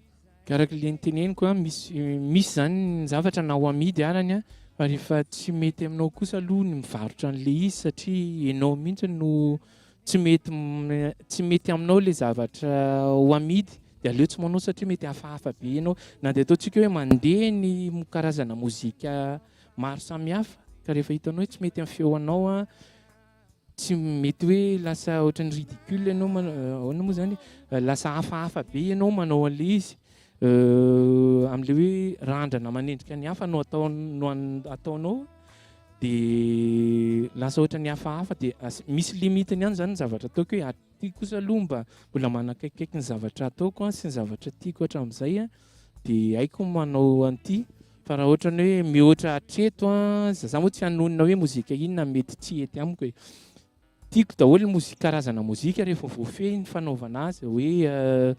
Araka le niteneniko a, misy zany ny zavatra na ho amidy arany a, fa rehefa tsy mety aminao kosa aloha ny mivarotra an'le izy, satria ianao mihitsy no tsy mety aminao le zavatra ho amidy, de aleo tsy manao, satria mety hafahafa be ianao na de ataontsika hoe mandeha ny karazana mozika maro samihafa, ka rehefa hitanao hoe tsy mety amin'ny feo anao a, tsy mety hoe lasa ohatran'ny ridicule ianao ahoana moa zany, lasa hafahafa be ianao manao an'le izy amin'le hoe randrana manendrika ny hafa no atao no ataonao, de lasa ohatran'ny hafahafa, de misy limitiny ihany zany ny zavatra ataoko hoe aty kosa aloha mba mbola manakaikikaiky ny zavatra ataoko a sy ny zavatra tiako hatramin'izay a, de haiko manao an'ity, fa raha ohatra ny hoe mihoatra hatreto a, za moa tsy hanonona hoe mozika inona mety tsy hety amiko e. Tiako daholo ny mozika, karazana mozika, rehefa voafehy ny fanaovana azy, hoe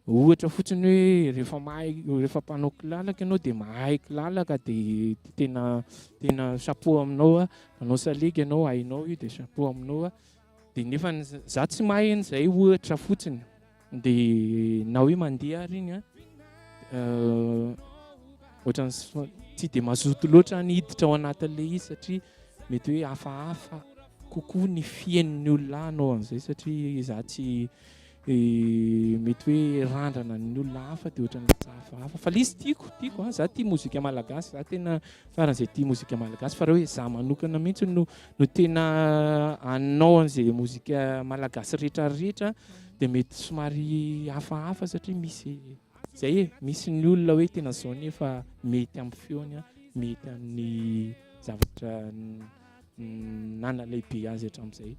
ohatra fotsiny hoe rehefa mahay, rehefa mpanao kilalaka ianao de mahay kilalaka, de tena tena chapeau aminao a, manao salegy ianao, hainao io, de chapeau aminao a, de nefa za tsy mahay an'izay ohatra fotsiny, de na hoe mandeha ary iny a, ohatran'ny tsy de mazoto loatra ny hiditra ao anatin'le izy, satria mety hoe hafahafa kokoa ny fihenon'ny olona hanao an'izay, satria za tsy mety hoe randrana ny olona hafa, de ohatran'ny lasa hafahafa. Fa le izy tiako a, za tia mozika malagasy, za tena faran'izay tia mozika malagasy, fa raha hoe za manokana mihitsy no tena hanao an'izay mozika malagasy rehetrarehetra, de mety somary hafahafa, satria misy zay e, misy ny olona hoe tena zao nefa mety amin'ny feony a, mety amin'ny zavatra nanalehibe azy hatramin'izay.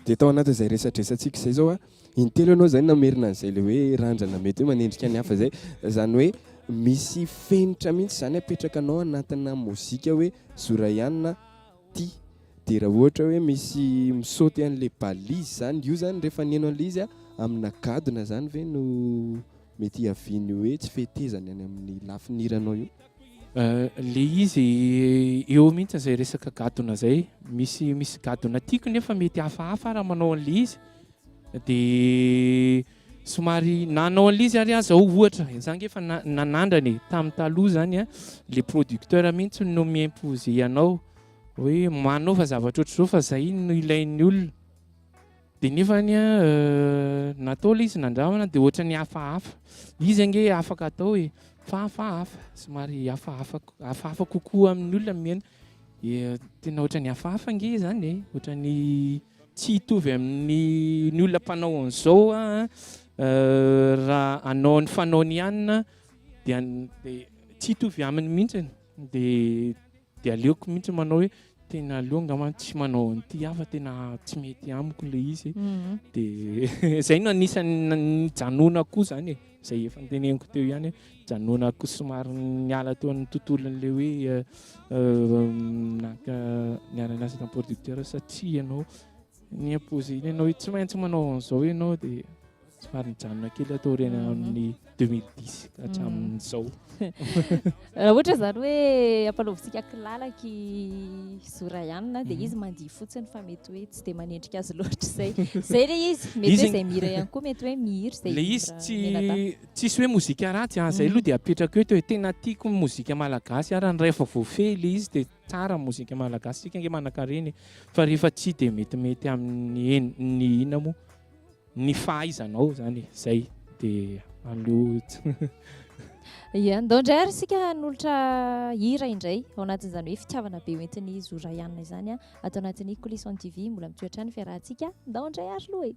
De tao anatin'izay resadresantsika izay zao a, intelo ianao zay namerina an'izay le hoe randrana mety hoe manendrika ny hafa zay, zany hoe misy fenitra mihitsy zany apetraka anao anatina mozika hoe Zo Ryan ty, de raha ohatra hoe misy misaoty an'le balise zany io zany, rehefa nihaino an'le izy a, amina gadona zany ve no mety hiaviany hoe tsy fetezany any amin'ny lafiny hiranao io? Le izy eo mihitsy zay resaka gadona zay, misy gadona tiako nefa mety hafahafa raha manao an'le izy, de somary nanao an'le izy ary aho zao ohatra za nge efa nanandrana e tamin'ny taloha zany a, le producteur mihitsy no mi-imposer anao hoe manaova zavatra ohatr'izao fa zay no ilain'ny olona, de nefany a natao le izy, nandramana, de ohatran'ny hafahafa izy ange, afaka atao e, fa hafahafa, somary hafahafa, hafahafa kokoa amin'ny olona mihaino, tena ohatran'ny hafahafa ange zany e, ohatran'ny tsy hitovy amin'ny ny olona mpanao an'izao aho raha hanao ny fanaony ihany dia dia tsy hitovy aminy mihitsy dia dia aleoko mihitsy manao hoe tena aleo angamba tsy manao an'ity aho fa tena tsy mety amiko ilay izy dia zay no anisan'ny nijanonako koa zany e zay efa noteneniko teo ihany hoe nijanonako somary niala teo amin'ny tontolon'ilay hoe naka niara-niasa tamin'ny producteur satria ianao ni-imposer iny ianao hoe tsy maintsy manao an'izao ianao dia Somary nijanona kely aho taoriana amin'ny 2010 ka hatramin'izao. Raha ohatra izany hoe ampanaovintsika kilalaky i Zo Ryan dia izy mandihy fotsiny fa mety hoe tsy dia manendrika azy loatra izay. Izay ilay izy. Mety hoe izay mihira ihany koa mety hoe mihira izay Ilay izy tsy tsisy hoe mozika ratsy an, izay aloha dia apetrako eto e, tena tiako ny mozika malagasy ary rehefa voafehy ilay izy dia tsara ny mozika malagasy, isika ange manankarena e, fa rehefa tsy dia metimety amin'ny ny inona moa ny fahaizanao zany e, zay de aleo Ia, ndao indray ary isika hanolotra hira indray ao anatin'izany hoe fitiavana be hoentin'i Zo Ryan izany ato anatin'ny Coulisses TV. Mbola mitohy hatrany ny fiarahantsika. Ndao indray ary aloha e.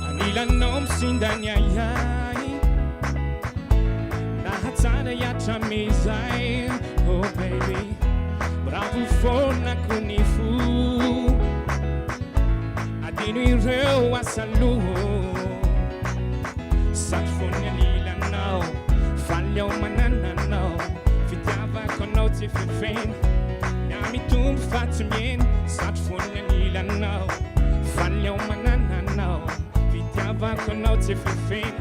Anilanao misinda ny ahiahy Nahatsara hatramin'izay Oh baby Bravo foana ko ny fo Adino ireo asa aloha Satry foana anilanao Faly aho manana anao Fitiavako anao tsy fefena Mihamitombo fa tsy mihena Satry foana anilanao Faly aho manana anao Fitiavako anao tsy fefena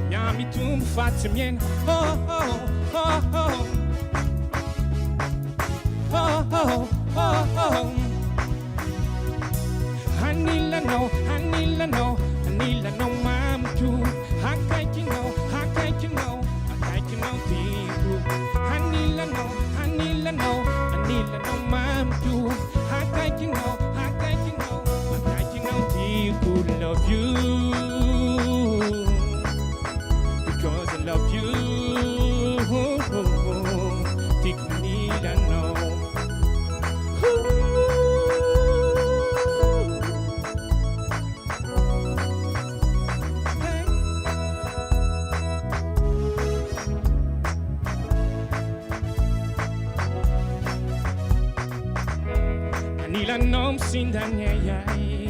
Mihamitombo fa tsy mihena Oh oh oh oh Oh oh oh oh Anilanao, anilanao, anilanao mamiko Akaikinao, akaikinao, akaikinao tiako Anilanao, anilanao, anilanao mamiko Akaikinao, akaikinao, akaikinao tiako Love you Because I love you Tiako anilanao Anilanao misinda ny ahiahy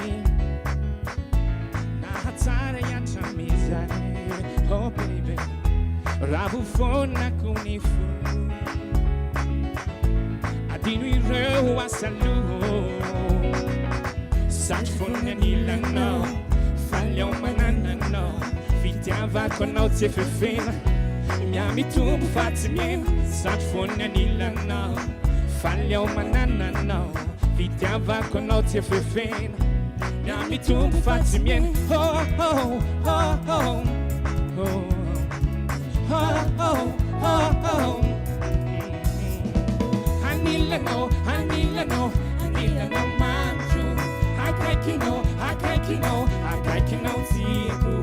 Nahatsara hatramin'izay Oh baby Ravo foana ko ny fo Adino ireo asa aloha Satry foana anilanao Faly aho manana anao Fitiavako anao tsy efefena Mihamitombo fa tsy mihena Satry foana anilanao Faly aho manana anao Fitiavako anao tsy efefena Mihamitombo fa tsy mihena Oh oh oh oh oh Oh oh oh oh Anilanao, anilanao, anilanao mamiko Akaikinao, akaikinao, akaikinao tiako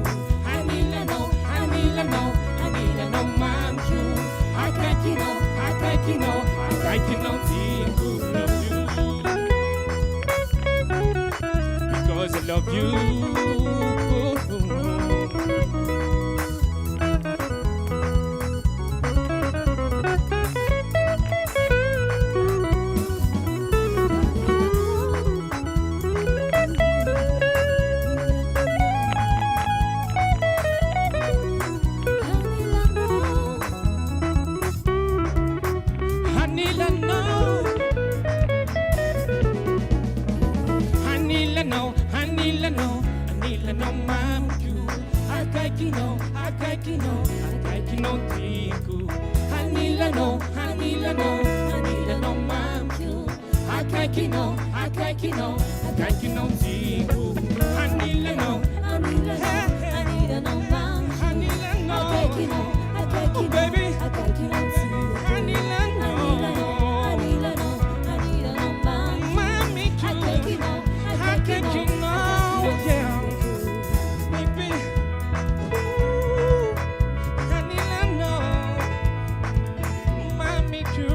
Anilanao, anilanao, anilanao mamiko Akaikinao, akaikinao, akaikinao tiako Love you Because I love you Anilanao Anilanao, anilanao. Anilanao mamiko, akaikinao, akaikinao, akaikinao tiako. Anilanao, anilanao, anilanao mamiko, akaikinao, akaikinao, akaikinao tiako. Anilanao, Anilanao, anilanao mamiko, anilanao, akaikinao, oh baby, akaikinao, akaikinao tiako. anilanao, Anilanao, anilanao mamiko, mamiko, akaikinao, akaikinao, akaikinao, yeah. Baby, ooh, anilanao, mamiko,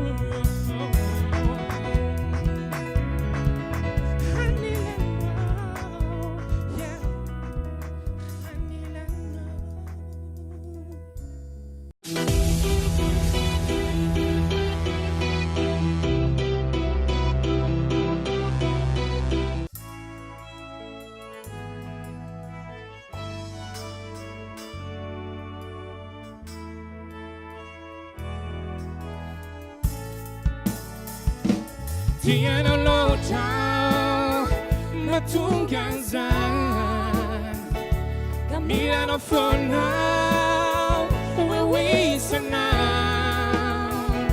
anilanao, yeah, anilanao. Tianao loatra mahatonga an'izany ka mila anao foana hoe isan'andro.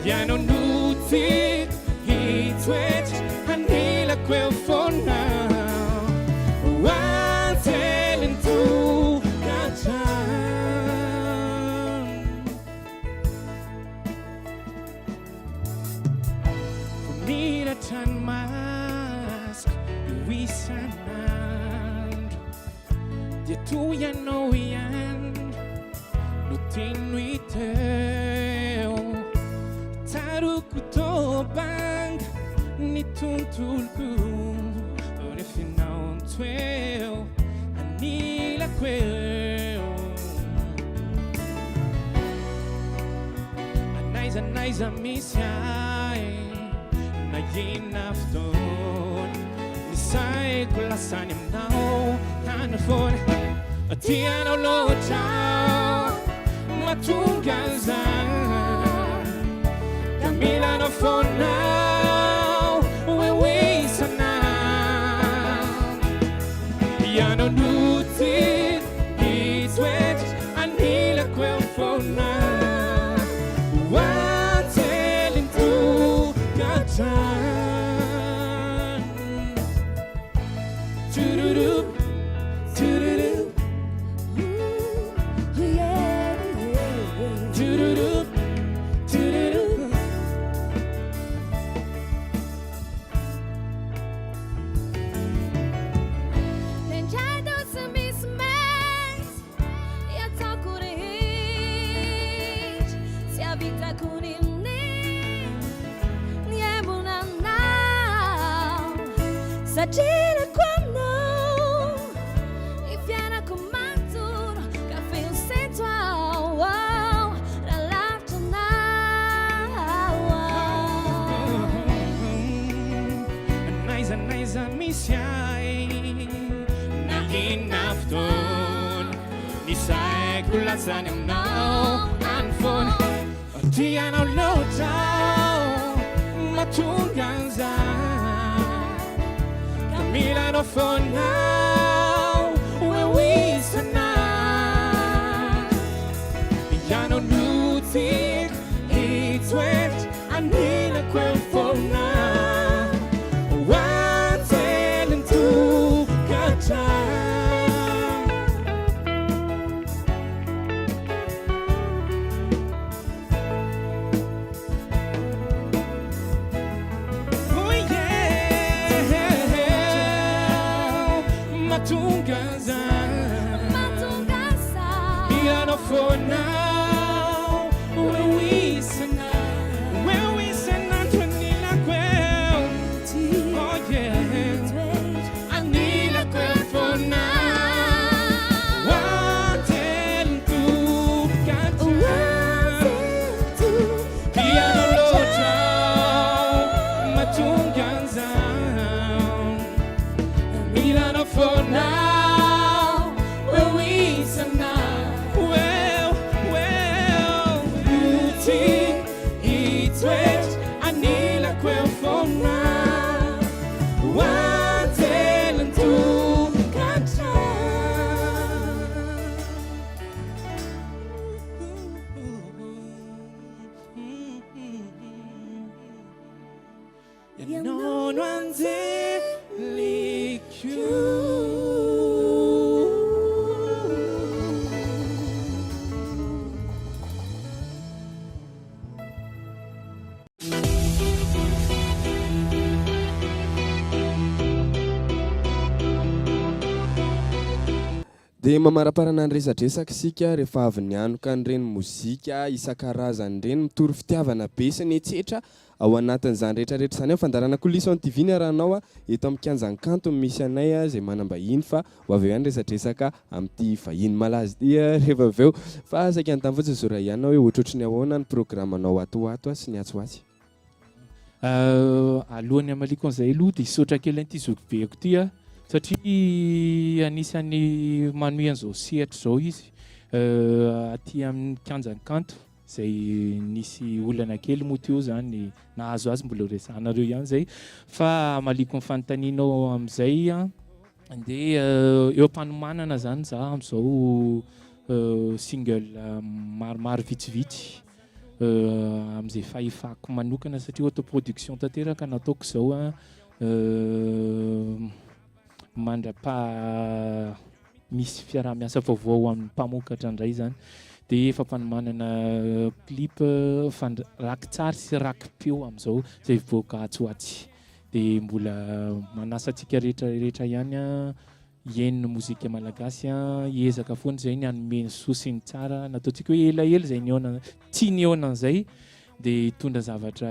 Ianao no tiako hitoetra anilako eo foana ho antelin'ny tokantrano. Miratra ny masoko io isan'andro dia toy ianao ihany no tiano hiteo. Tsaroko tobanga ny tontoloko rehefa ianao toeo anilako eo. N'aiza n'aiza misy ahy na inona fotoana ny saiko lasa any aminao any foana. Tianao loatra mahatonga an'izany ka mila anao foana hoe isan'andro. Ianao no tiako hitoetra anilako eo foana ho antelin'ny tokantrano. Tururu, tururu, Ooh, yeah. tururu, tururu. Indraindray tsy misy mety ataoko rehetra, tsy ahavitako n'inon'inona ny embona aminao, satria lako aminao ny fiainako manontolo ka feno sento aho raha lavitra anao. N'aiza n'aiza misy ahy na inona fotoana ny saiko lasa any aminao any foana. Tianao loatra mahatonga an'izany ka mila anao foana hoe isan'andro. Ianao no tiako hitoetra anilako eo foana ho antelin'ny tokantrano. Oh yeah. Dia mamaraparana ny resadresaka isika rehefa avy nianoka an'ireny mozika isan-karazany ireny mitory fitiavana be sy ny etsetra ao anatin'izany rehetra rehetra izany. Amin'ny fandaharana Coulisses on TV niarahanao eto amin'ny kianjan'ny kanto no misy anay izay manam-bahiny fa ho avy eo ihany resadresaka amin'ity vahiny malaza ity rehefa avy eo. Fa saika anontany fotsiny Zorahiana hoe ohatrohatry ny ahoana ny programanao ato ho ato sy ny atsy ho atsy? Alohan'ny hamaliako an'izay aloha dia hisaotra kely an'ity zokibeko ity aho satria anisan'ny manohy an'izao sehatra izao izy aty amin'ny kianjan'ny kanto izay nisy olana kely moa teo izany nahazo azy mbola ho resahanareo ihany izay fa hamaliako ny fanontanianao amin'izay an dia eo am-panomanana izany za amin'izao single maromaro vitsivitsy amin'izay fahefako manokana satria autoproduction tanteraka no ataoko izao an, mandra-paha misy fiaraha-miasa vaovao amin'ny mpamokatra indray izany dia efa fanomanana clip fandra- raki-tsary sy raki-peo amin'izao izay hivoaka atsy ho atsy dia mbola manasa antsika rehetra rehetra ihany an Hihaino ny mozika malagasy an, hiezaka foana izay ny hanome ny soa sy ny tsara, nataontsika hoe elaela izay nihaona, tsy nihaona an'izay dia hitondra zavatra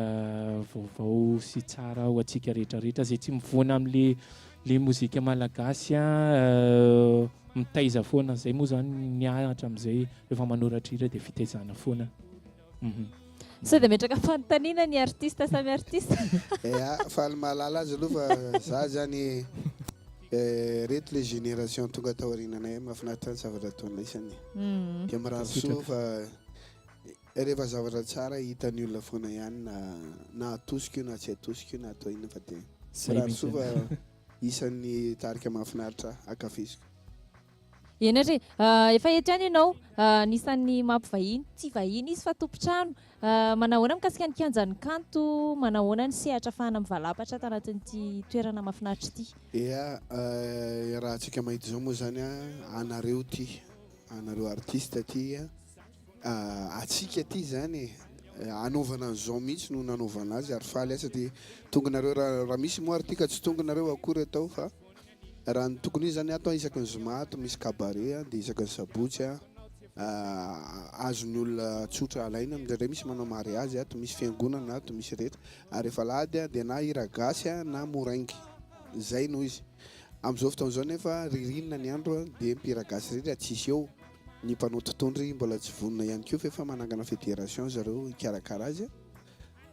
vaovao sy tsara ho antsika rehetra rehetra izay tsy mivoana amin'le le mozika malagasy an, mitaiza foana, izay moa izany ny ahy hatramin'izay rehefa manoratra hira dia fitaizana foana. Sao dia ametraka fanontaniana ny artiste samy artiste. Ea, faly mahalala azy aloha fa za zany reto le génération tonga taoriananay mahafinaritra ny zavatra ataonay isany. Dia mirary soa fa rehefa zavatra tsara hitan'ny olona foana ihany na na atosika io na tsy atosika io na atao inona fa dia mirary soa fa isan'ny tarika mahafinaritra ankafiziko. Eny ary e! Efa eto ihany ianao, anisan'ny mampivahiny, tsy vahiny izy fa tompon-trano. Manahoana mikasika ny kianjan'ny kanto, manahoana ny sehatra ahafahana mivalapatra ato anatin'ity toerana mahafinaritra ity? Ea, raha antsika mahita izao moa izany anareo ity, anareo artiste ity, antsika ity izany e, hanaovana an'izao mihitsy no nanaovana azy ary faly aho satria tonga nareo, raha misy moa ary ity ka tsy tonga nareo akory atao fa. Raha ny tokony ho izy zany ato an, isaky ny zoma ato misy cabaret an, dia isaky ny sabotsy an, azon'ny olona tsotra alaina, indraindray misy manao mariazy ato, misy fiangonana ato, misy rehetra, ary rehefa alahady an, dia na hira gasy an, na moraingy, zay no izy. Amin'izao fotoana izao nefa ririnina ny andro an, dia mpihira gasy rehetra tsisy eo, ny mpanao totohondry mbola tsy vonona ihany koa fa efa manangana fédération zareo hikarakara azy an.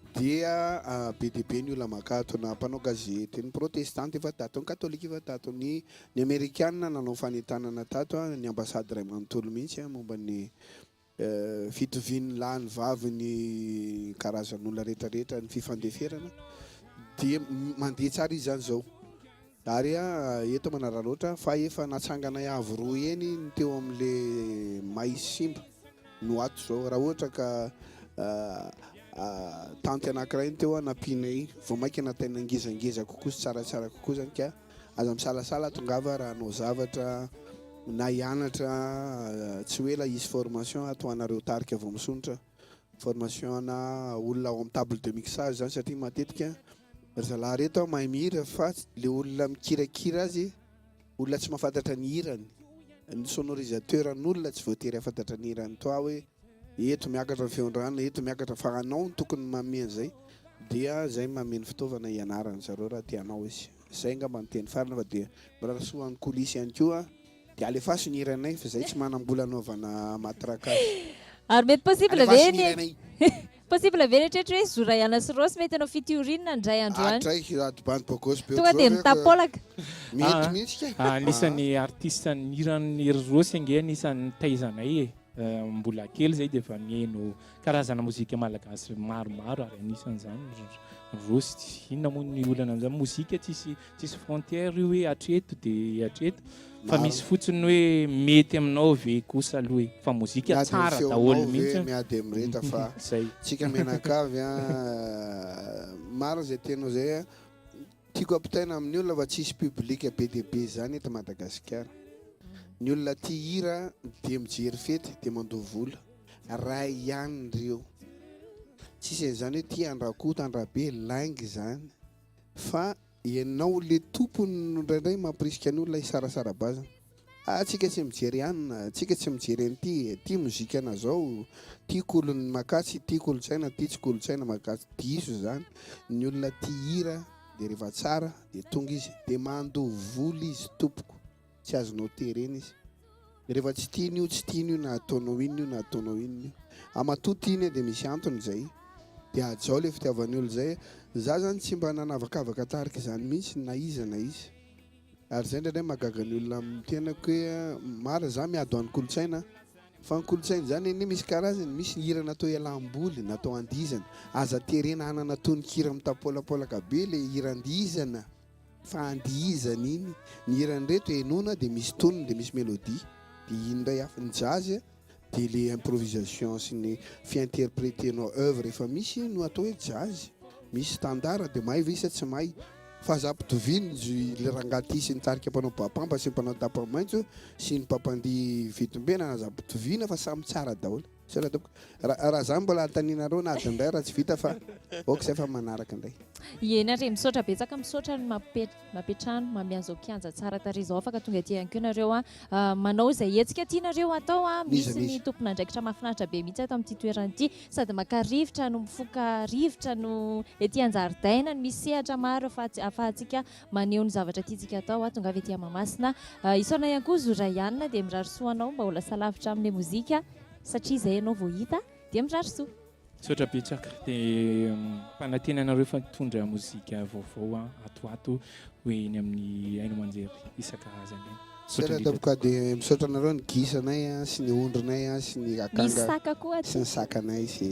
Dia be dia be ny olona mankato, na mpanao gazety, ny protestanta efa tato, ny katolika efa tato, ny ny amerikana nanao fanentanana tato, ny ambasady iray manontolo mihitsy momba ny fitovian'ny lahy ny vavy, ny karazan'olona rehetra rehetra, ny fifandeferana. Dia mandeha tsara izy izany izao. Ary eto manararaotra fa efa natsanganay avo roa heny ny teo amin'le may simba no ato zao. Raha ohatra ka tanty anankiray ny teo nampianay vao maika nataina ngezangeza kokoa sy tsaratsara kokoa zany ka aza misalasala tongava raha hanao zavatra na hianatra tsy ho ela hisy formation ato ho anareo tarika vao misondrotra. Formation ana olona ao amin'ny table de mixage zany satria matetika ry zalahy reto mahay mihira fa le olona mikirakira azy olona tsy mahafantatra ny hirany, ny sonorisateur an'olona tsy voatery hahafantatra ny hirany toa hoe eto miakatra ny feon-drano, eto miakatra fa anao no tokony manome an'izay dia zay manome ny fitaovana hianarany zareo raha te hanao izy. Zay angamba ny teny farany fa dia mirary soa an'i Coulisse ihany koa. Dia alefaso ny hiranay fa zay tsy manam-bola anaovana matraquage. Ary mety possible ve Alefaso ny ny hiranay. possible ve ny eritreritra hoe Zoraiana sy Rossy mety hanao featuring indray andro any? Hatray ady bandy beau gosse be Tonga ohatr'izao dia ve ka mitapôlaka. mety Ah, mihitsy ka. anisan'ny artiste nihiran'i Rossy ange anisan'ny nitaizanay e. Mbola kely zay dia efa nihaino karazana mozika malagasy maromaro ary anisan'izany Rossy. Inona moa ny olana amin'izany? Mozika tsisy Tsisy frontière io hoe hatreto de hatreto fa misy fotsiny hoe mety aminao ve kosa aloha e fa mozika Miady amin'ny tsara feonao daholo ve mihitsy miady amin'ny rehetra fa zay. tsika mianakavy an marina zay teninao zay an. Tiako ampitaina amin'ny olona fa tsisy public be dia be izany eto Madagasikara. Ny olona tia hira dia mijery fety dia mandoa vola. Ray ihany ireo. Tsisy an'izany hoe tia an-dRakoto, an-dRabe, lainga izany. Fa ianao le tompony no indraindray mampirisika ny olona hisarasara-bazana. Ah tsika tsy mijery anona, tsika tsy mijery an'ity e, ty mozikana zao, ty kolon'ny makatsy, ty kolontsaina, ty tsy kolontsaina makatsy, diso zany, ny olona tia hira de rehefa tsara de tonga izy, de mandoa vola izy tompoko, tsy azonao terena izy, rehefa tsy tiany io tsy tiany io na ataonao inona io na ataonao inona io, ah matoa tiany de misy antony zay, de hajao le fitiavan'ny olona zay, za zany tsy mba nanavakavaka tarika izany mihitsy na iza na iza. Ary zay indraindray mahagaga ny olona amin'ny tenako hoe marina za miady ho an'ny kolontsaina an! Fa ny kolontsaina izany anie misy karazany, misy ny hira natao hialam-boly, natao handihizana, aza terena hanana tononkira mitapôlapôlaka be le hira andihizana fa andihizana iny, ny hiran'ireto henoina dia misy tonony dia misy mélodie dia iny indray hafa, ny jazz dia le improvisation sy ny fi-interpreter-nao oeuvre efa misy no atao hoe jazz, misy standard dia mahay ve sa tsy mahay, fa aza ampitoviana izy le rangahy ty sy ny tarika mpanao bapamba sy ny mpanao tapa maitso sy ny mpampandihy vetombenana aza ampitoviana fa samy tsara daholo, misaotra tompoko, raha za mbola anontanianareo na adiny iray raha tsy vita fa ok zay fa manaraka indray. Eny ary e, misaotra betsaka, misaotra ny mampiantrano, manome an'izao kianja tsara tarehy izao, afaka tonga aty ihany koa nareo an, manao izay hetsika tianareo atao an, misy ny tompon'andraikitra mahafinaritra be mihitsy ato amin'ity toerana ity, sady maka rivotra no mifoka rivotra no ety an-jaridaina no misy sehatra maro ahafahantsika maneho ny zavatra tiantsika atao an, tongava ety Mahamasina, isaorana ihany koa Zo Rayan dia mirary soa anao mba ho lasa lavitra amin'ilay mozika satria izay ianao vao hita dia mirary soa. Misaotra betsaka dia mampanantena anareo fa hitondra mozika vaovao aho ato ho ato ho eny amin'ny haino aman-jery isan-karazany eny. Misaotra Misaotra indrindra tompoko tompoko. dia misaotra anareo ny gisanay sy ny ondrinay sy ny Misy akanga saka koa sy aty. ny sakanay sy.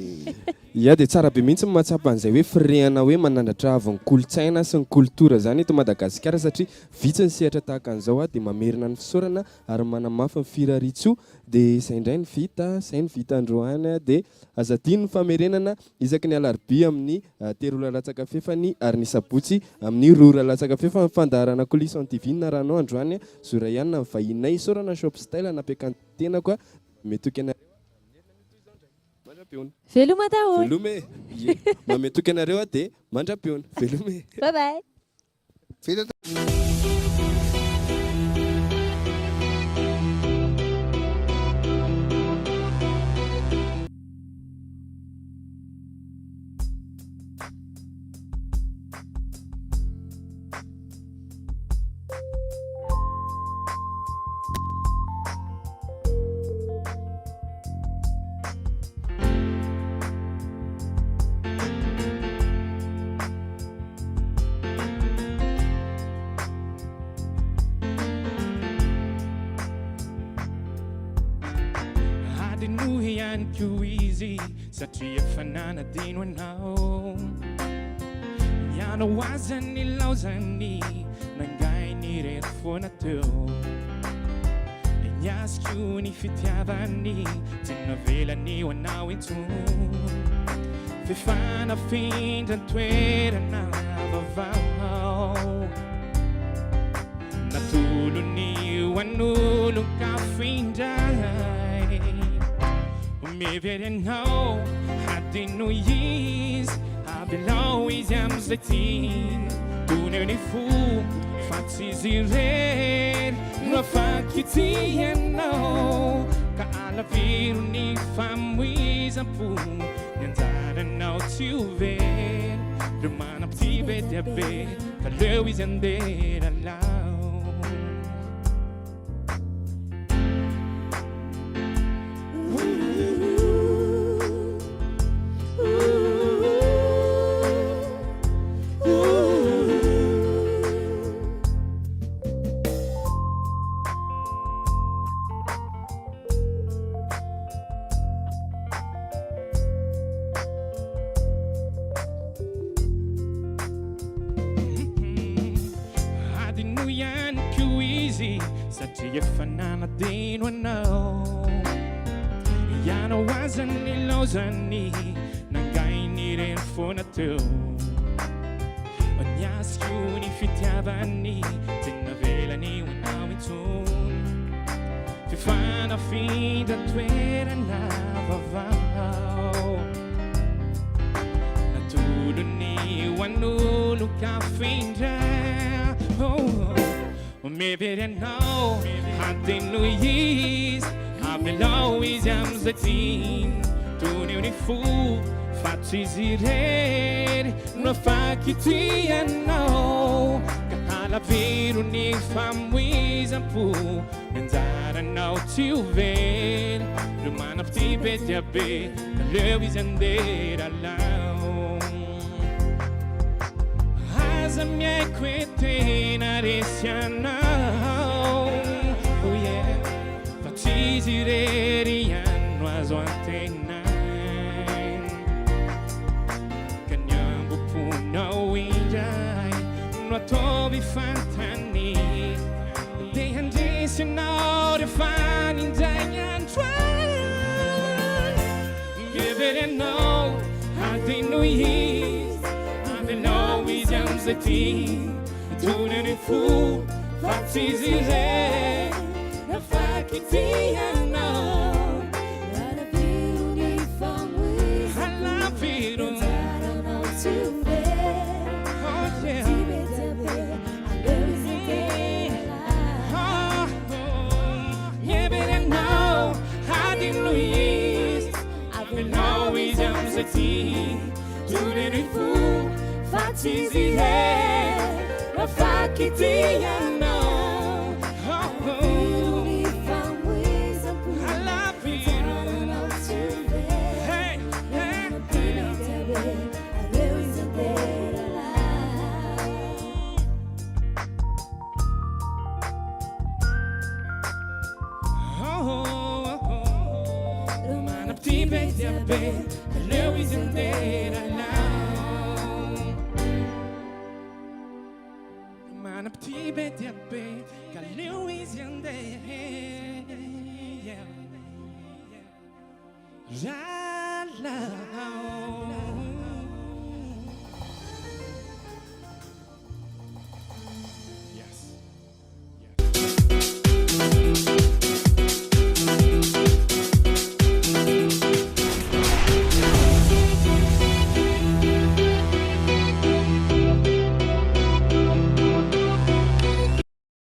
Ia dia tsara be mihitsy ny mahatsapa an'izay hoe firehana hoe manandratra avo ny kolontsaina sy ny kolotora izany eto Madagasikara satria vitsy ny sehatra tahaka an'izao dia mamerina ny fisaorana ary manamafy ny firariantsoa dia izay indray ny vita, izay ny vita androany dia Aza adino ny famerenana isaky ny alarobia amin'ny telo ora latsaka fefany ary ny sabotsy amin'ny roa ora latsaka fefany ny fandaharana Coulisse en TV narahanao androany. Zora ihany na ny vahininay. Isaorana ny Shop Style nampiakanjo ny tenako. Manome toky anareo aho raha miverina ny toy izao indray. Mandra-pihaona. Veloma daholo. Veloma e! Ie. Manome toky anareo aho dia mandra-pihaona. Veloma e! Bye bye. Vita Adinoy ihany koa izy satria efa nanadino anao. Ny anao aza nilaozany nangainy irery foana teo. Ny azy koa ny fitiavany tsy navelany ho anao intsony. F'efa nafindra ny toerana vaovao. Natolony ho an'olon-kafa indray. Mihevery anao hadinoy izy, avelao izy amin'izay tiany. Toneo ny fo fa tsy izy irery no afaka hitia anao. Ka alaviro ny famoizam-po, ny anjaranao tsy ho very. Ireo manam-pitia be dia be, ka aleo izy andeha lalao. Adino ihany koa izy satria efa nanadino anao. Ianao aza nilaozany nangainy ireny foana teo. Ny azy. Asio ny fitiavany tsy navelany ho anao intsony. Fifanafindra toerana vaovao. Natolony ho an'olon-kafa indray. Oh, oh. Mihevery anao, hadinoy izy, avelao izy amin'izay tiany. Tonio ny fo, fa tsy izy irery no afakitia anao. Ka halaviro ny famoizam-po, ny anjaranao tsy ho very. Ireo manam-pitia be dia be, aleo izy andeha rahalao. Aza miaiky hoe tena resy anao, oh yeah, fa tsy izy irery ihany no azo antenaina. Ka ny ambom-ponao indray no ataovy fantany, dia handresy anao rehefa any indray andro any. Mihevery anao, hadinoy izy, avelao izy amin'izay tiany, tony ny fo fa tsy izy irery afakitia anao. Halaviro ny famoizako, Halaviro. anjaranao tsy ho very. Oh yeah. Tsy be dia be, aleo izy andeha. Oh, oh. Mihevery anao, hadinoy izy, avelao izy amin'izay tiany, tony ny fo fa tsy izy irery afakitia anao. Oh, oh. Ny famoizako, Halaviro. anjaranao tsy ho very. Hey, hey, Tsy be hey. dia be, aleo izy andeha. Oh, oh, oh. Manam-pitia be dia be, aleo izy andeha rahalao. Manam-pitia be dia be, ka aleo izy andeha. Yeah. Rahalao.